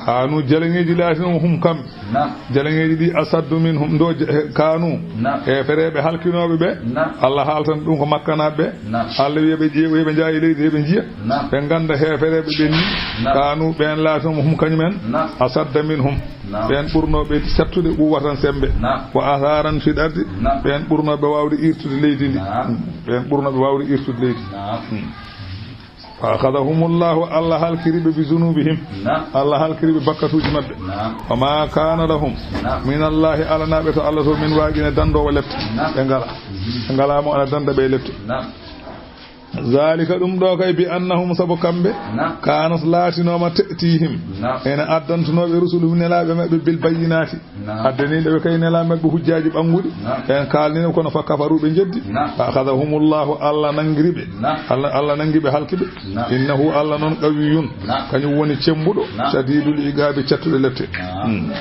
Kaanu, jaleŋeeji laatino hum kamɓe. Naam. Jaleŋeeji ɗi asaddu minhum, ndo je-, he-, kaanu. Naam. Heefereeɓe halkinooɓe ɓe. Naam. Allah haaltan ɗum ko makkanaaɓe ɓe. Naam. Allah wiya ɓe ƴeewa, yo ɓe njaha e leydi, yo ɓe njiya. Naam. Ɓe ngannda heefereeɓe ɓen ni. Naam. Kaanu, ɓeen laatino hum kañumen. Naam. Asadda minhum. Naam. Ɓeen ɓurnooɓe sattude quwwatan sembe. Naam. Wa athaaran fil ardi. Naam. Ɓeen ɓurnooɓe waawde irtude leydi ndi. Naam. Ɓeen ɓurnooɓe waawde irtude leydi. Naam. Hmm. Fa akhadhahumullahu, Allah halkiri ɓe bi zunubihim. Naam. Allah halkiri ɓe bakkatuuji maɓɓe. Naam. Wa ma kana lahum. Naam. Min Allahi, alanaa ɓe to Allah to, min waaqin, dandoowo lepte. Naam. Ɓe ngalaa. Mhm. Ɓe ngalaa mo ana danda ɓe e lepte. Naam. Zalika, ɗum ɗo kay, bi annahum, sabu kamɓe, Naam. Kanat, laatinooma, ta'tihim, Naam. Ena addantunooɓe rusuluhum, nelaaɓe maɓɓe, bil bayyinaati, Naam. Addaniiɓe ɓe kay nelaaɓe maɓɓe hujjaaji ɓannguɗi. Naam. Ɓen kaalniino, kono fa kafaru, ɓe jeddi. Naam. Fa akhadhahumullahu, Allah nanngi ɓe. Naam. Allah, Allah nanngi ɓe, halki ɓe. Naam. Innahu, Allah non, qawiyyun, Naam. Kañum woni cemmbuɗo, Naam. Shadidul iqabi, cattuɗo lepte. Naam. Hmm.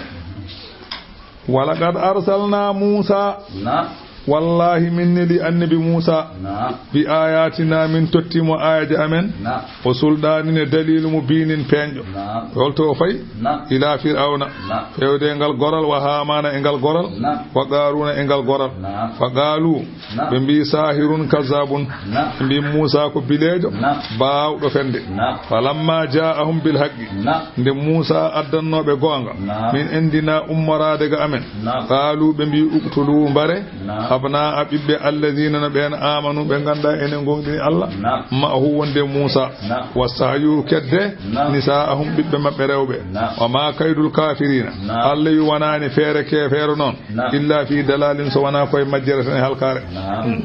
Walaqad arsalna Musa. Naam. Wallahi, min neli annabi Musa. Naam. Bi ayatina, min totti mo aayaji amen. Naam. Wa sulɗaanin, e daliilu mubiinin, peeñɗo. Naam. Holto o fayi? Naam. Ila Fir'awna. Naam. Fewde e ngal goral, wa Haamaana e ngal goral. Naam. Wa Qaaruuna e ngal goral. Naam. Fa qaalu, Naam. Ɓe mbii, saahirun kazaabun. Naam. Ɓe mbii, Muusaa ko bileejo, Naam. Baawɗo fende. Naam. Falamma jaa'ahum bil haqqi. Naam. Nde Muusaa addannoo ɓe goonga. Naam. Min indina, ummoraade ga amen. Naam. Qaalu, ɓe mbii, uqtulu, mbare. Naam. Abnaa, ɓiɓɓe, alladiina, no ɓeen, aamanu, ɓe nganndaa enen ngoongɗini Allah. Naam. Ma'ahu, wonde Muusaa. Naam. Wastahyu, kedde. Naam. Nisaa'ahum, ɓiɓɓe maɓɓe rewɓe. Naam. Wa maa kaydul kaafiriina. Naam. Allah wi, wonaani feere keefeero non. Naam. Illa fii dalaalin, so wonaa ko e majjere tan e halkaare. Naam. Hmm.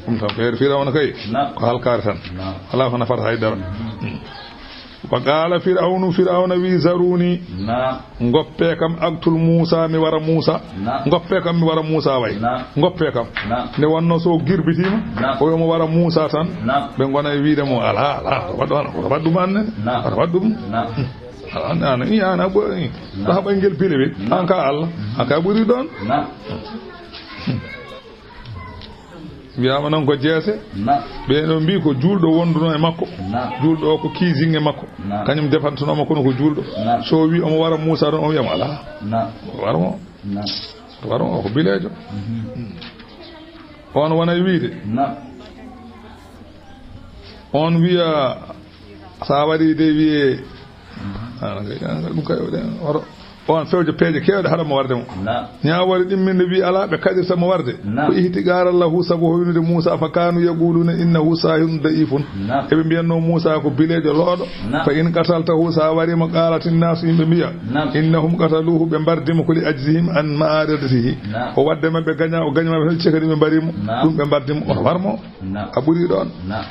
Ɗum tan, feere Firawna kay, Naam. Ko halkaare tan. Naam. Alaa ko nafata hay dara. Hmm. Wa qaala Firawnu, Firawna wi, zaruni, Naam. Ngoppee kam, aqtul Muusaa, mi wara Muusaa. Naam. Ngoppee kam, mi wara Muusaa way. Naam. Ngoppee kam. Naam. Nde wonnoo so o girbitiima, Naam. O wi'a mo wara Muusaa tan, Naam. Ɓe ngona e wiide mo, alaa, alaa, ko waɗɗum an, ko waɗɗum an ne? Naam. Ko waɗɗum? Naam. Alaa, an, an, i, an, a ɓuri, Naam. Ɗo haɓa ngel bile ɓe, Naam. An ka Allah, an ka ɓuri ɗon. Naam. Wiyaama non ko jeese. Naam. Ɓe no mbii ko juulɗo wonduno e makko. Naam. Juulɗo o ko kiisinge makko. Naam. Kañum defantunoo mo kono ko juulɗo. Naam. So o wii omo wara Muusaa ɗon, o wiya mo alaa. Naam. Wara mo. Naam. Wara mo, o ko bileejo. Mhm. On wona e wiide. Naam. On wiya, sa waɗi de wiye, ah, ɗum kay, oɗen, oɗo, on fewjo peeje keewɗe haɗa mo warde mo. Naam. Ñaawoore ɗimminde wi alaa, ɓe kaɗirta mo warde. Naam. Ko ihtiqaaran lahu, sabu hoynude Muusaa, fa kaanu yaquluuna innahu saahirun da'ifun. Naam. Eɓe mbiyannoo Muusaa ko bileejo looɗo. Naam. Fa in qataltahu, sa wari mo, qaalatin naasu, yimɓe mbiya, Naam. Innahum qataluuhu, ɓe mbardi mo ko li ajzihim an ma'aradatihi. Naam. O wadde maɓɓe gaña, o gaña maɓɓe, cekani ɓe mbari mo. Naam. Ɗum ɓe mbardi mo, oto war mo. Naam. A ɓuri ɗon. Naam.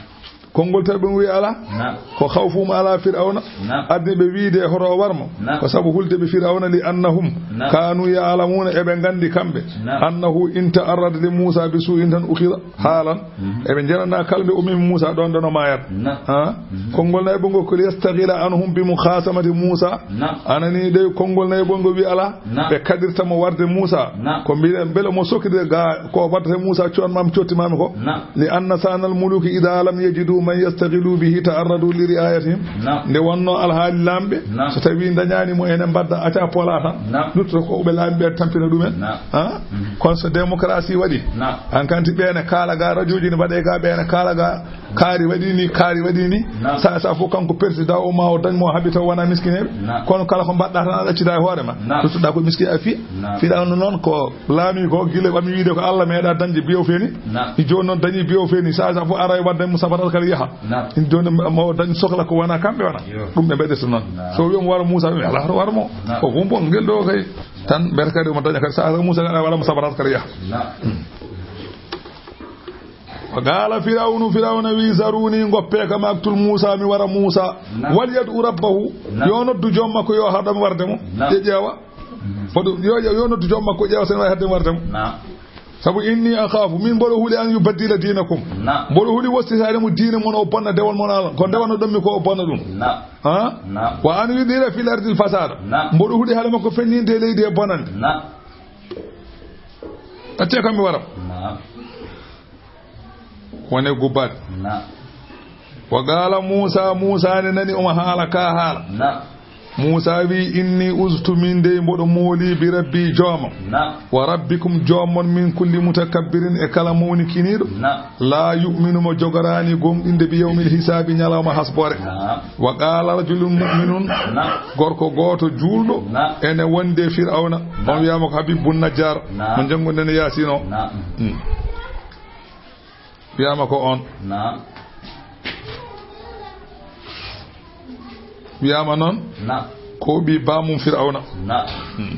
Konngol tawi ɓe wi'i alaa. Naam. Ko khawfuhum ala Fir'awna. Naam. Addi ɓe wiide hoto o war mo. Naam. Ko sabu hulde ɓe Fir'awna li annahum Naam. Kaanu ya'lamuuna, eɓe nganndi kamɓe. Naam. Annahu in ta'arrada li Muusaa bi suu'in tan ukhidha haalan. Mhm. Eɓe njananaa kala nde ummi Muusaa ɗon ɗon o maayat. Naam. Ha? Mhm. Konngol nayi ɓe ngol ko li yastaghila anhum bi mukhasamati Muusaa. Naam. Anani dey konngol nayi ɓe ngol wi'i alaa. Naam. Ɓe kaɗirta mo warde Muusaa. Naam. Ko mbiɗen mbele mo sokkide ga ko waddata Muusaa coon maam cotti maami ko. Naam. Li anna sa'nal muluki idha lam yajidu man yastaghilu bihi ta'arradu li ri'ayatihim. Naam. Nde wonnoo alhaali laamɓe, Naam. So tawi ndañaani mo enen mbadda aca pola tan. Naam. Luttoto ko ɓe laamɓe ɓe tampina ɗumen. Naam. Ha? Mhm. Kono so démocratie waɗi, Naam. Hankanti ɓeene kaala ga radio ji ne mbaɗe ga ɓeene kaala ga Kaari waɗi ni, kaari waɗi ni. Naam. Sa, sa fof kanko président o ma o dañ mo haɓi taw wona miskineeɓe. Naam. Kono kala ko mbaɗɗa tan a ɗaccida e hoore ma. Naam. Luttuɗa ko miskin a fiya. Naam. Fiɗa no noon ko laami ko gila ɓami wiide ko Allah meeɗa dañde biyo feni. Naam. Jooni noon dañi biyo feni. Sa, sa fof ara e wadde mo safaral kala yaha. Naam. Ɗin jooni mo dañ sohla ko wona kamɓe wona. Yo. Ɗum ɓe mbaɗirta noon. Naam. So wi'i mo wara Muusaa, ɓe wi'a, "Alaa, hoto wara mo." Naam. Ko gum bon, ngel ɗo kay. Tan mbiyata kadi omo daña kadi, so Muusaa kadi wara mo sabaraat kadi yaha. Naam. Hmm. Wa qaala Firawnu, Firawna wi'i, "Zaruni, ngoppee kam, aqtul Muusaa, mi wara Muusaa. Naam. Wal yad'u rabbahu, naam, yo noddu joom makko, yo haɗam warde mo." Naam. Ɓe ƴeewa. Mhm. Fodde, yo, yo, yo noddu joom makko, ƴeewa sen wawi haɗde mo warde mo. Naam. Sabu inni akhaafu, min mboɗo huli an yubaddila diinakum. Naam. Mboɗo huli wostitaade mo diine mon, o bonna dewol mon Allah. Ko ndewano ɗon mi ko o bonna ɗum. Naam. Ha? Naam. Wa an yudhira fil ardil fasada. Naam. Mboɗo huli haala makko fenninde e leydi e bonande. Naam. Accee kam mi wara. Naam. Wone gubat. Naam. Wa qaala Muusaa, Muusaa ne nani omo haala ka haala. Naam. Muusaa wi'i, "Inni uztu, min dey mboɗo mooli bi Rabbi, Joomam. Naam. Wa Rabbikum, Joom mon, min kulli mutakabbirin, e kala mawnikiniiɗo. Naam. Laa yu'minu, mo jogoraani gomɗinde, bi yawmil hisaabi, ñalawma hasboore." Naam. Wa qaala rajulun mu'minun, naam, gorko gooto juulɗo, naam, ene wondi e Firawna. Naam. On wi'aama ko Habiib bun Najjaar, naam, mo jannguɗen e Yaasin o. Naam. Hmm. Wi'aama ko on. Naam. Wi'aama noon, naam, ko ɓii baamum Firawna. Naam. Hmm.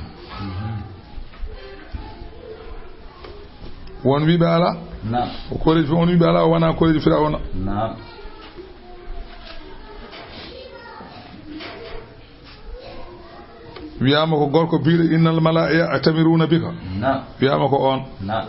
Won wi'ɓe alaa. Naam. Ko koreeji, won wi'ɓe alaa, o wonaa koreeji Firawna. Naam. Wi'aama ko gorko biiɗo, "Innal malaa'a ya'tamiruuna bika." Naam. Wi'aama ko on. Naam.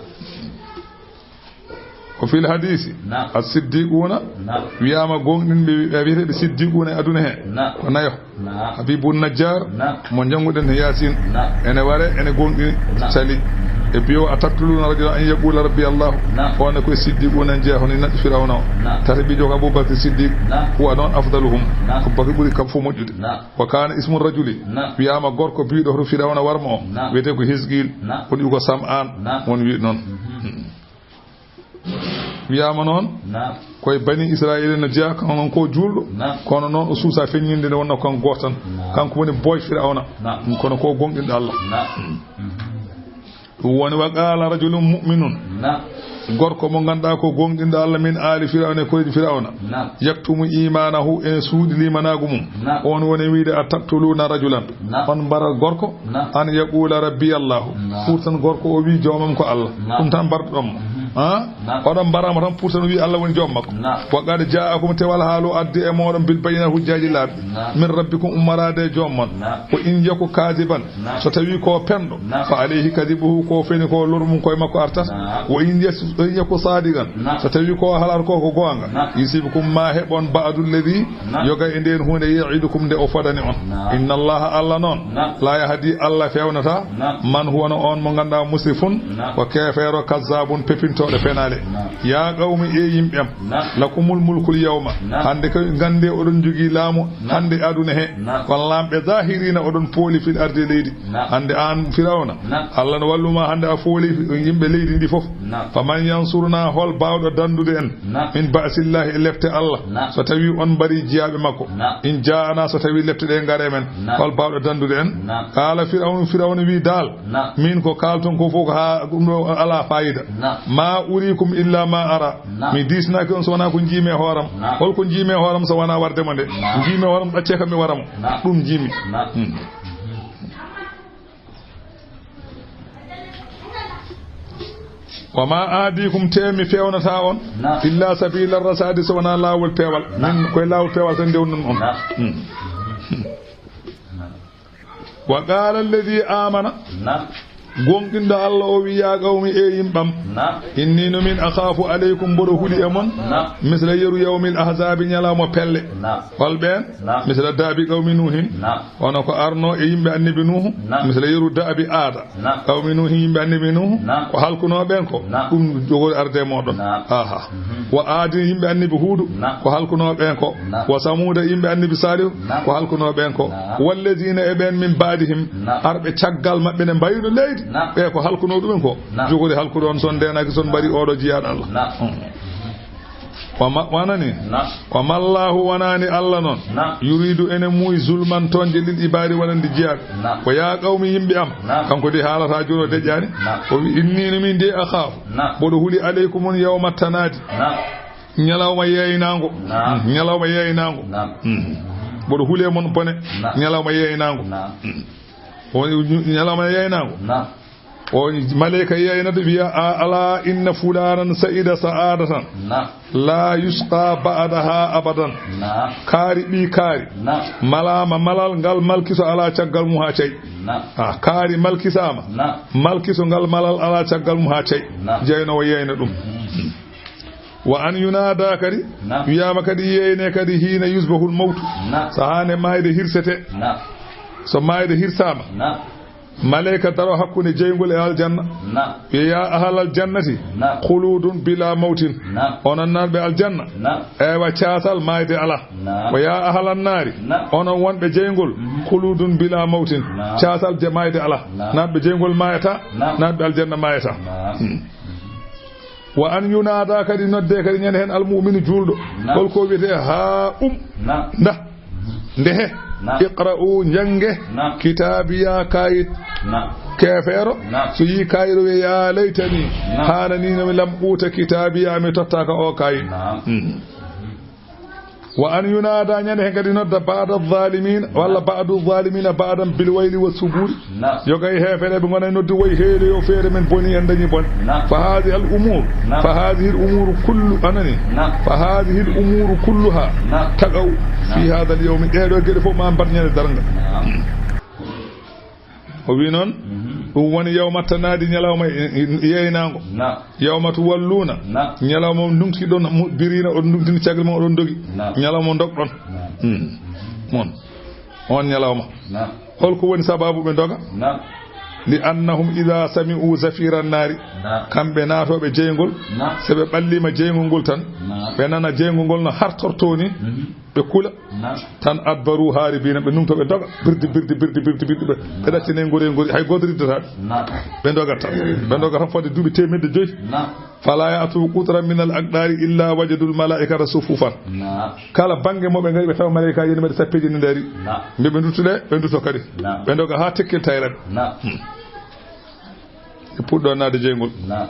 Wa fil hadiisi, naam, as-siddiquuna, naam, wi'aama gooŋɗinɓe, ɓe wi'eteeɓe siddiquuna e aduna he, naam, ko nayo. Naam. Habiibu Najjaar, naam, mo jannguɗen he Yaasin, naam, ene ware, ene gooŋɗini, naam, sali. E biyo, "Ataqtuluuna rajulan an yaquula rabbi Allahu." Naam. On ko e siddiquuna en jeyaa, hono neɗɗo Firawna o. Naam. Tata biijo ko Abubakar Siddiq, naam, huwa noon afdaluhum. Naam. Abubakar ɓuri kam fof moƴƴude. Naam. Wa kaana ismu rajuli, naam, wi'aama gorko biiɗo hoto Firawna war mo o, naam, wi'etee ko Hisqiil, naam, woni ko Sam'aan, naam, won wi'i noon. Mhm. Hmm. Wi'aama noon, naam, ko e Bani Israa'iila no jeyaa, kanko noon ko juulɗo, naam, kono noon o suusaa feññinde nde wonnoo kanko gooto tan. Naam. Kanko woni boy Firawna. Naam. Kono ko gooŋɗinɗo Allah. Naam. Mhm. Ɗum woni, "Wa qaala rajulun mu'minun." Naam. Gorko mo ngannduɗaa ko gooŋɗinɗo Allah, "min aali Firawna, e koreeji Firawna." Naam. "Yaktumu iimaanahu", ene suuɗi liimanaagu mum. Naam. On woni wi'ude, "Ataqtuluuna rajulan." Naam. On mbarat gorko, naam, "an yaquula rabbi Allahu." Naam. Pourtant gorko o wi'i, "Joomam ko Allah." Naam. Ɗum tan mbarduɗon mo. Mhm. Ha? Naam. Oɗon mbara mo tan, pourtant o wi'i Allah woni joom makko. Naam. "Wa qad jaa'akum", tewal haala o addi e mooɗon, "bil bayyinaati", hujjaaji laaɓi. Naam. "Min rabbikum", ummoraade e joom mon. Naam. "Wa in yaku kaadiban", naam, so tawii ko penɗo, naam, "fa alayhi kadibuhu", ko feni ko lor mum koye makko artata. Naam. "Wa in yas-, in yaku saadiqan", naam, so tawii ko haalata ko ko goonga, naam, "yusibkum", ma heɓon, "ba'du alladhi", naam, yoga e ndeen huunde, "ya'idukum", nde o fodani on. Naam. "Inna Allaha", Allah noon, naam, "laa yahdi", Allah fewnataa, naam, "man huwa", no on mo ngannduɗaa, "musrifun", naam, ko keefeero, "kazzaabun", pepintooɗo fenaale. Naam. "Yaa qawmi", e yimɓe am, naam, "lakumul mulkul yawma", naam, hannde kay nganndee oɗon njogii laamu, naam, hannde aduna he. Naam. Kon laamɓe zaahiriina oɗon pooli fil ardi e leydi. Naam. Hannde aan Firawna, naam, Allah no wallu ma, hannde a fooli yimɓe leydi ndi fof. Naam. "Faman yansuruna", hol baawɗo danndude en? Naam. "Min ba'sillahi", e lepte Allah. Naam. So tawii on mbarii jiyaaɓe makko. Naam. "In jaa'ana", so tawii lepte ɗe ngare men. Naam. Hol baawɗo danndude en? Naam. Qaala Firawnu, Firawna wi'i daal, naam, "Min ko kaalton ko fof ko haa ɗum ɗo alaa faayida. Naam. Ma uriikum illa ma ara." Naam. Mi diisnaaki on so wonaa ko njiimi e hooram. Naam. Hol ko njiimi e hooram so wonaa warde mo nde? Naam. Njiimi e hooram, ɗaccee kam mi wara mo. Naam. Ɗum njiimi. Naam. Hmm. "Wa ma ahdikum", te mi fewnataa on, naam, "illa sabila rasadi", so wonaa laawol peewal. Naam. Min koye laawol peewal tan ndewnan on. Naam. Hmm. Naam. "Wa qaala alladhi amana", naam, gooŋɗinɗo Allah o wi'i, "Yaa qawmi, e yimɓam, naam, inni no min akhaafu alaykum", mboɗo huli e mon, naam, "misla yeru yawmil ahzaabi", ñalawma pelle. Naam. Hol ɓeen? Naam. "Misla da'bi qawmi Nuuhin", naam, hono ko arnoo e yimɓe Annabi Nuuhu, naam, "misla yeru da'bi Aada", naam, "qawmi Nuuhin", yimɓe Annabi Nuuhu, naam, ko halkunoo ɓeen ko, naam, ɗum jogori arde e mooɗon. Naam. Aha. Mhm. "Wa Aadin", yimɓe Annabi Huudu, naam, ko halkunoo ɓeen ko. Naam. "Wa Samuuda", yimɓe Annabi Saalihu, naam, ko halkunoo ɓeen ko. Naam. "Walladhiina", e ɓeen "min ba'dihim", naam, arɓe caggal maɓɓe ne mbayluno leydi, naam, ɓe ko halkunoo ɗumen ko, naam, jogori halkude on, so on ndeenaaki, so on mbarii ooɗoo jiyaaɗo Allah. Naam. Mm. Wa ma-, wanani? Naam. "Wa mallaahu", wonani Allah noon. Naam. "Yuriidu", ene muuyi, "zulman", toñde, "lil ibaadi", wonande jiyaaɓe. Naam. "Wa yaa qawmi", yimɓe am. Naam. Kanko de haalata jooni o deƴƴaani. Naam. O wi, "Inni", no min de, "akhaafu", naam, mboɗo huli, "alaykum", on, "yawma tanaadi". Naam. Ñalawma yeeynaango. Naam. Mm, ñalawma yeeynaango. Naam. Mm. Mboɗo hulee mon bone. Naam. Ñalawma yeeynaango. Naam. Mm. O ñalawma yeeynaango. Naam. O maleyka yeeynata wiya, "A, alaa inna fulaanan sa'ida sa'aadatan." Naam. "Laa yusqaa ba'dahaa abadan." Naam. Kaari ɓii kaari. Naam. Malaama malal ngal malkiso alaa caggal mum haa cay. Naam. A, kaari malkisaama. Naam. Malkiso ngal malal alaa caggal mum haa cay. Naam. Jeynoowo yeeyna ɗum. Mm. Wa an yunaada kadi, naam, wiyaama kadi yeeyne kadi hiina yusbahul mawtu. Naam. Sahaa nde maayde hirsete. Naam. So maayde hirsaama. Naam. Maleyka daro hakkunde jeyngol e aljanna. Naam. Wiya, "Yaa ahlal jannati, naam, khuludun bila mawtin." Naam. Onon naatɓe aljanna. Naam. Eywa, caasal maayde alaa. Naam. Wa yaa ahlan naari, naam, onon wonɓe jeyngol, mhm, khuludun bila mawtin. Naam. Caasal je maayde alaa. Naam. Naatɓe jeyngol maayataa, naam, naatɓe aljanna maayataa. Naam. Hmm. Wa an yunaada kadi nodde kadi ñande hen almu'minu juulɗo. Naam. Hol ko wiyete? Haa um. Naam. Nda. Ndehe. Naam. Iqra'u, njannge. Naam. Kitaabiya, kaayit. Naam. Keefeero. Naam. So yii kaayit o wiya, "Yaa laytani." Naam. Haanani no mi lam uuta kitaabiya, mi tottaaka o kaayit. Naam. Mm. Wa an yunaada, ñande hen kadi nodda, ba'da zaalimiina, walla ba'du zaalimiina ba'dan bil wayli wa subuuri. Naam. Yo gay heefereɓe ngona noddi woy heeloyo feere men boni en dañi bone. Naam. Fa haadihi al umuur. Naam. Fa haadihi al umuuru kullu, anani. Naam. Fa haadihi al umuuru kulluha, naam, taqa'u, naam, fi haadha al yawmi. Ɗee ɗoo geɗe fof ma mbaɗ ñande darnga. Naam. O wi noon, mhm, ɗum woni yawma tanaadi, ñalawma e-, e-, yeeynaango. Naam. Yawma tuwalluuna, naam, ñalawma on ndumtiɗon, mudbiriina, on ndumtini caggal mon, oɗon ndogi. Naam. Ñalawma on ndogɗon. Naam. Hmm. Mon. On ñalawma. Naam. Holko woni sababu ɓe ndoga? Naam. Li annahum idha sami'u zafira naari. Naam. Kamɓe naatooɓe jeyngol, naam, so ɓe ɓalliima jeyngol ngol tan, naam, ɓe nana jeyngol ngol no hartortoo ni, mhm, ɓe kula. Naam. Tan adbaru haaribiina, ɓe numto, ɓe doga. Birdi, birdi, birdi, birdi, birdi, ɓe, ɓe ɗaccine ngori, ngori, hay gooto riddataa ɓe. Naam. Ɓe dogat tan. Ɓe dogat tan fodde duuɓi teemedde joyi. Naam. Fala ya'tu qutran min al aqdari illa wajadul malaikata sufufan. Naam. Kala bange mo ɓe ngari, ɓe tawa malaikaaji ne mbaɗi sappeeje ne dari. Naam. Mbi ɓe nduttude, ɓe ndutto kadi. Naam. Ɓe doga haa tekkil tayra ɓe. Naam. Hmm. Ɓe puɗɗo naade jeyngol. Naam.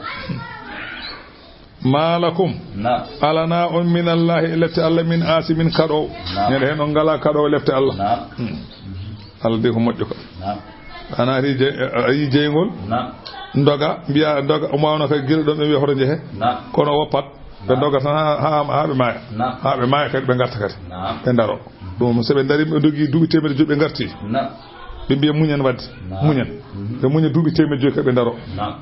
Ma lakum. Naam. Alana on min Allahi e lefte Allah min asimin kaɗoowo. Naam. Ñande hen on ngala kaɗoowo lefte Allah. Naam. Hmm. Allah de ko moƴƴo ko. Naam. A naati je-, a yi jeyngol. Naam. Ndoga, mbiya ndoga, o mawno kay gila ɗon ɓe mbiya hoto jehe. Naam. Kono woppat, ɓe, naam, ndoga tan haa, haa, haa ɓe maaya. Naam. Haa ɓe maaya kadi ɓe ngarta kadi. Naam. Ɓe ndaro. Ɗum so ɓe ndari ɓe dogi duuɓi teemedde joyi ɓe ngarti. Naam. Ɓe mbiya muñen wadde. Naam. Muñen. Mhm. Ɓe muña duuɓi teemedde joyi kadi ɓe ndaro. Naam.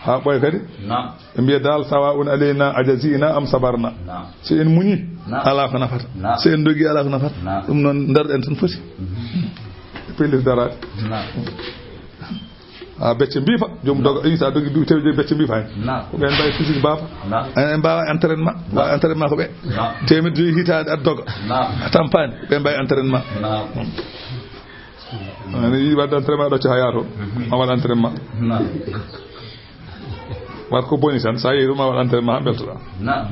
Haa ɓooya kadi. Naam. Ɓe mbiya dal, sawaa'un alaynaa ajazina am sabarna. Naam. So en muñi, naam, alaa ko nafata. Naam. So en dogi, alaa ko nafata. Naam. Ɗum noon, ndarɗen tan foti. Mhm. Pellis daraade. Naam. A becce mbiifa, joom doga, in sa dogi duuɓi teemedde joyi becce mbiifa hen. Naam. Ko ɓen mbawi physique baafa. Naam. En, en mbawa entraînement. Naam. Mbawa entraînement ko ɓe. Naam. Teemedde joyi hitaande aɗa doga. Naam. A tampaani, ɓe mbawi entraînement. Naam. Ana yiɗi waɗde entraînement, ɗo caaha yaato. Mhm. Ma waɗ entraînement. Naam. Wat ko boni tan, sa yehi ɗum, ma waɗ entraînement, haa beltoɗaa. Naam.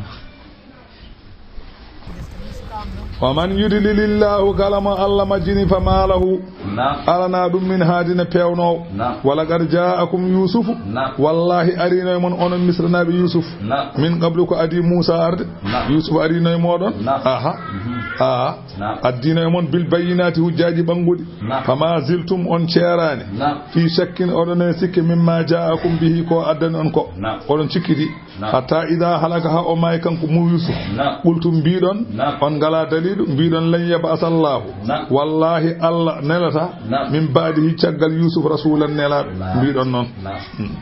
Wa man yudlilillahu, kala mo Allah majjini, fa ma lahu, naam, alana ɗum min haadin peewnoowo. Naam. Wa laqad jaa'akum Yuusufu, naam, wallahi arino e mon onon Misranaaɓe Yuusuf. Naam. Min qablu, ko adii Muusa arde. Naam. Yuusuf arino e mooɗon. Naam. Aha. Mhm. Aha. Naam. Addino e mon bil bayyinaati, hujjaaji ɓannguɗi. Naam. Fama ziltum, on ceeraani. Naam. Fii shakkin, oɗon e sikke, mimma jaa'akum bihi, ko addani on ko. Naam. Oɗon cikkiti. Naam. Hatta idaa halaka, haa o maayi kanko mo Yuusuf. Naam. Qultum, mbiɗon, naam, on ngalaa daliilu, mbiɗon, lan yab'asa Allaahu. Naam. Wallaahi, Allah nelataa. Naam. Min ba'dihi, caggal Yuusuf, rasuulan, nelaaɗo. Naam. Mbiɗon noon. Naam. Hmm.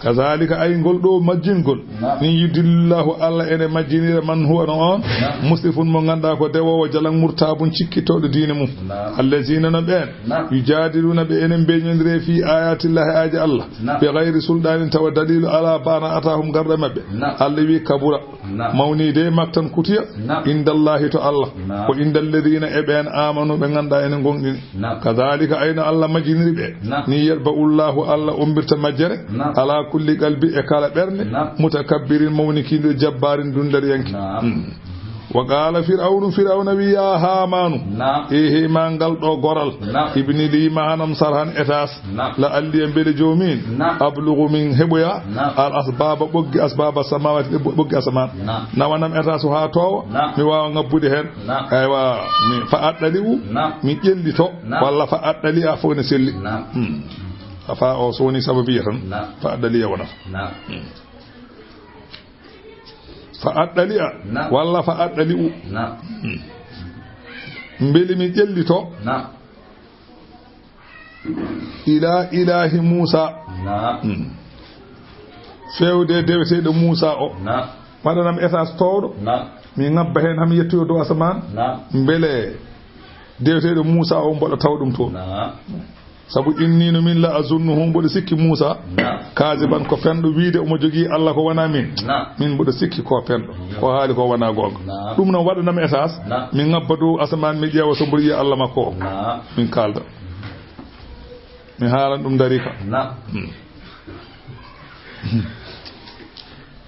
Kazaalika, ay ngol ɗoo majjingol, naam, ni yudillillaahu, Allah ene majjinira, man huwa, no on, naam, musrifun, mo ngannduɗaa ko dewoowo jalan, murtaabun, cikkitooɗo diine mum. Naam. Allaziina, no ɓeen, naam, yujaadiluuna, ɓe enen mbeñondire, fii aayaatillaahi, aaje Allah, naam, bi gayri sulɗaanin, tawa daliilu alaa, bana ataahum, garɗo maɓɓe. Naam. Allah wi'i, kabura, naam, mawni de, maktan, kutiya, naam, indallaahi, to Allah, naam, wa indalladiina, e ɓeen, aamanu, ɓe ngannduɗaa ene ngoongɗini. Naam. Kazaalika, ayno Allah majjiniri ɓe. Naam. Ni yatba'ullaahu, Allah ommbirta majjere. Naam. Alaa kulli qalbi, e kala ɓernde. Naam. Mutakabbirin, mawnikiiɗo, jabbaarin, dunndariyanke. Naam. Mm. Wa qaala Fir'awnu, Fir'awna wi'i, yaa Haamaanu, Naam. e heemaa ngal ɗoo goral, Naam. ibni lii mahanam sarhan etaas, Naam. la'allii mbele joomii, Naam. ablugu min heɓoya, Naam. al asbaaba ɓoggi, asbaaba samaawaati ɓoggi asamaan, Naam. nawanam etaas haa toowa, Naam. mi waawa ngabbude heen, Naam. aywa, mi fa aɗɗali'u, Naam. mi ƴellito, Naam. walla fa aɗɗali'a fof ne selli. Naam. Hmm. Fa o so woni sababiya tan, Naam. fa aɗɗali'a wonata. Naam. Hmm. Fa aɗɗali'a, Naam. walla fa aɗɗali'u. Naam. Hmm. Mbeli mi ƴellito. Naam. Ila ilahi Muusa. Naam. Hmm. Fewde deweteeɗo Muusa o. Naam. Waɗanam etaas toowɗo. Naam. Mi ngabba heen, haa mi yettoyo dow asamaan. Naam. Mbele deweteeɗo Muusa o mboɗo tawa ɗum toon. Naam. Sabu inni no min la azunnuhu, mboɗo sikki Muusa. Naam. Kaziban, ko fenɗo, wiide omo jogii Allah ko wonaa min. Naam. Min mboɗo sikki ko fenɗo. Ko haali ko wonaa goonga. Naam. Ɗum noon waɗanam etaas. Naam. Mi ngabba dow asamaan, mi ƴeewa so mboɗo yi'a Allah makko o. Naam. Min kaalda. Mi haalan ɗum darika. Naam. Hmm.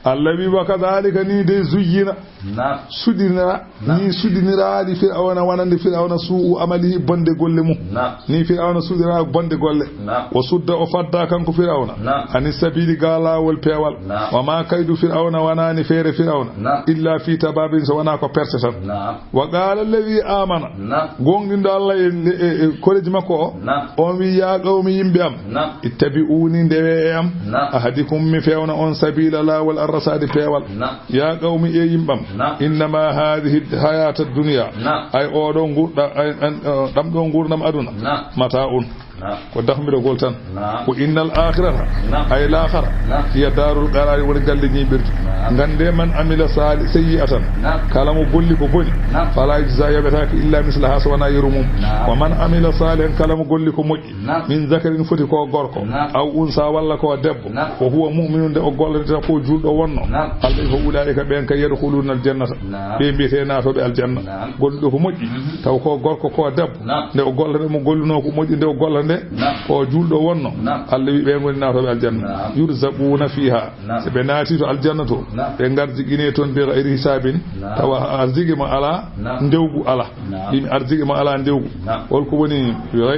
Allah wi, wa kadhalika, ni de, zuyyina, Naam. suɗinira, Naam. ni suɗinira li Fir'awna, wonande Fir'awna, su'u amalihi, bonde golle mum. Naam. Ni Fir'awna suɗinira bonde golle. Naam. Wa sudda, o fadda kanko Fir'awna. Naam. Ani sabili, ga laawol peewal. Naam. Wa ma kaydu Fir'awna, wonani feere Fir'awna. Naam. Illa fi tababin, so wonaa ko perte tan. Naam. Wa qaala alladhi amana. Naam. Goonɗinɗo Allah e, e, e koreeji makko o. Naam. On wi, yaa qawmi, yimɓe am. Naam. Ittabi'uni, ndewe e am. Naam. Ahdikum, mi fewna on, sabila, laawol, arrasaadi, peewal. Naam. Yaa qawmi, e yimɓe am. Naam. Innama hadhihi hayata dunya. Naam. Ay oɗo ngurɗa-, ay, an, uh, ɗam ɗo ngurdam aduna. Naam. Mata'un. Naam. Ko dahmirogol tan. Naam. Wa innal akhirata. Naam. Ay laakhara. Naam. Hiya darul qarari, woni galle ñiiɓirde. Naam. Ngannde, man amila sali-, sayyi'atan. Naam. Kala mo golli ko boni. Naam. Fala yujza, yoɓetaake illa mislaha, so wonaa yeru mum. Naam. Wa man amila salihan, kala mo golli ko moƴƴi. Naam. Min zakarin, foti ko gorko. Naam. Aw unsa, walla ko debbo. Naam. Wa huwa mu'minun, nde o gollata ko juulɗo wonno. Naam. Allah wi, fa ulaa'ika, ɓen ka, yadkhuluna aljannata. Naam. Ɓe mbiyetee naatooɓe aljanna. Naam. Golluɗo ko moƴƴi, Mhm. taw ko gorko ko debbo. Naam. Nde o gollata mo gollunoo ko moƴƴi, nde o gollata nde Naam. ko juulɗo wonno. Naam. Allah wi, ɓe ngoni naatooɓe aljanna. Naam. Yurzaquna fiha. Naam. Si ɓe naati to aljanna to, Naam. ɓe ngarjiginee toon bi ghayri hisabin. Naam. Tawa arziki mo alaa, Naam. ndewgu alaa. Naam. Ɗin arziki mo alaa ndewgu. Naam. Hol ko woni,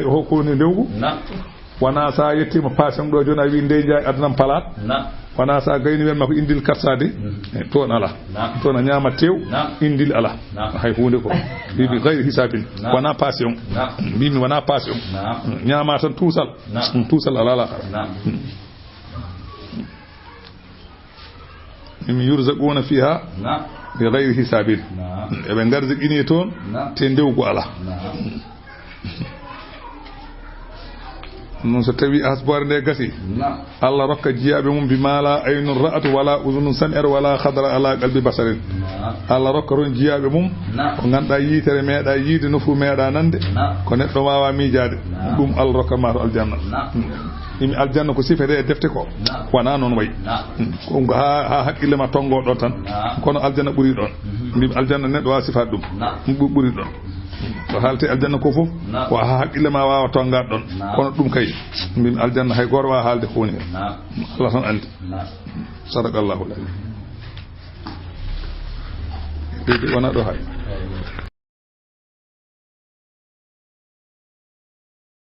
hol ko woni ndewgu? Naam. Wonaa sa yettiima paasiyoŋ ɗo jooni, a wi'i, "Ndey njaay addanam palaat." Naam. Wonaa sa gayni, wi'an ma ko indil karsaade. Mm. Eh, toon alaa. Naam. Toon a ñaama tew, Naam. indil alaa. Naam. Hay huunde ko. Naam. Mbiimi gayri hisaabin. Naam. Wonaa paasiyoŋ. Naam. Mbiimi wonaa paasiyoŋ. Naam. Mm, ñaama tan tuusal. Naam. Mm, tuusal alaa laakara. Naam. Mm. Mbiimi yurzaquuna fiihaa Naam. bi gayri hisaabin. Naam. Mm, eɓe ngarziqinee toon, Naam. te ndewgu alaa. Naam. Ɗum noon, so tawii hasboore nde gasii, Naam. Allah rokka jiyaaɓe mum bi maa laa aynun ra'at, walaa uzunun sami'at, walaa khadara alaa qalbi basharin. Naam. Allah rokka toon jiyaaɓe mum Naam. ko ngannduɗaa yiitere meeɗaa yiide, nofru meeɗaa nande, Naam. ko neɗɗo waawaa miijaade. Naam. Ɗum Allah rokka ma to aljanna. Naam. Hmm. Mbiimi aljanna ko sifetee e defte ko. Naam. Wonaa noon wayi. Naam. Hmm. Ko haa, haa hakkille ma tonngo ɗon tan. Naam. Kono aljanna ɓuri ɗon. Mhm. Mbiimi aljanna neɗɗo waawaa sifaade ɗum. Naam. Ɗum ɓuri ɗon. Ko haaltee aljanna ko fof, Naam. ko haa hakkille ma waawa tonngaade ɗon. Naam. Kono ɗum kay, mbiimi aljanna hay gooto waawaa haalde ko woni hen. Naam. Allah tan anndi. Naam. Sadaqallahul azim. Ɗiɗi wona ɗo hay.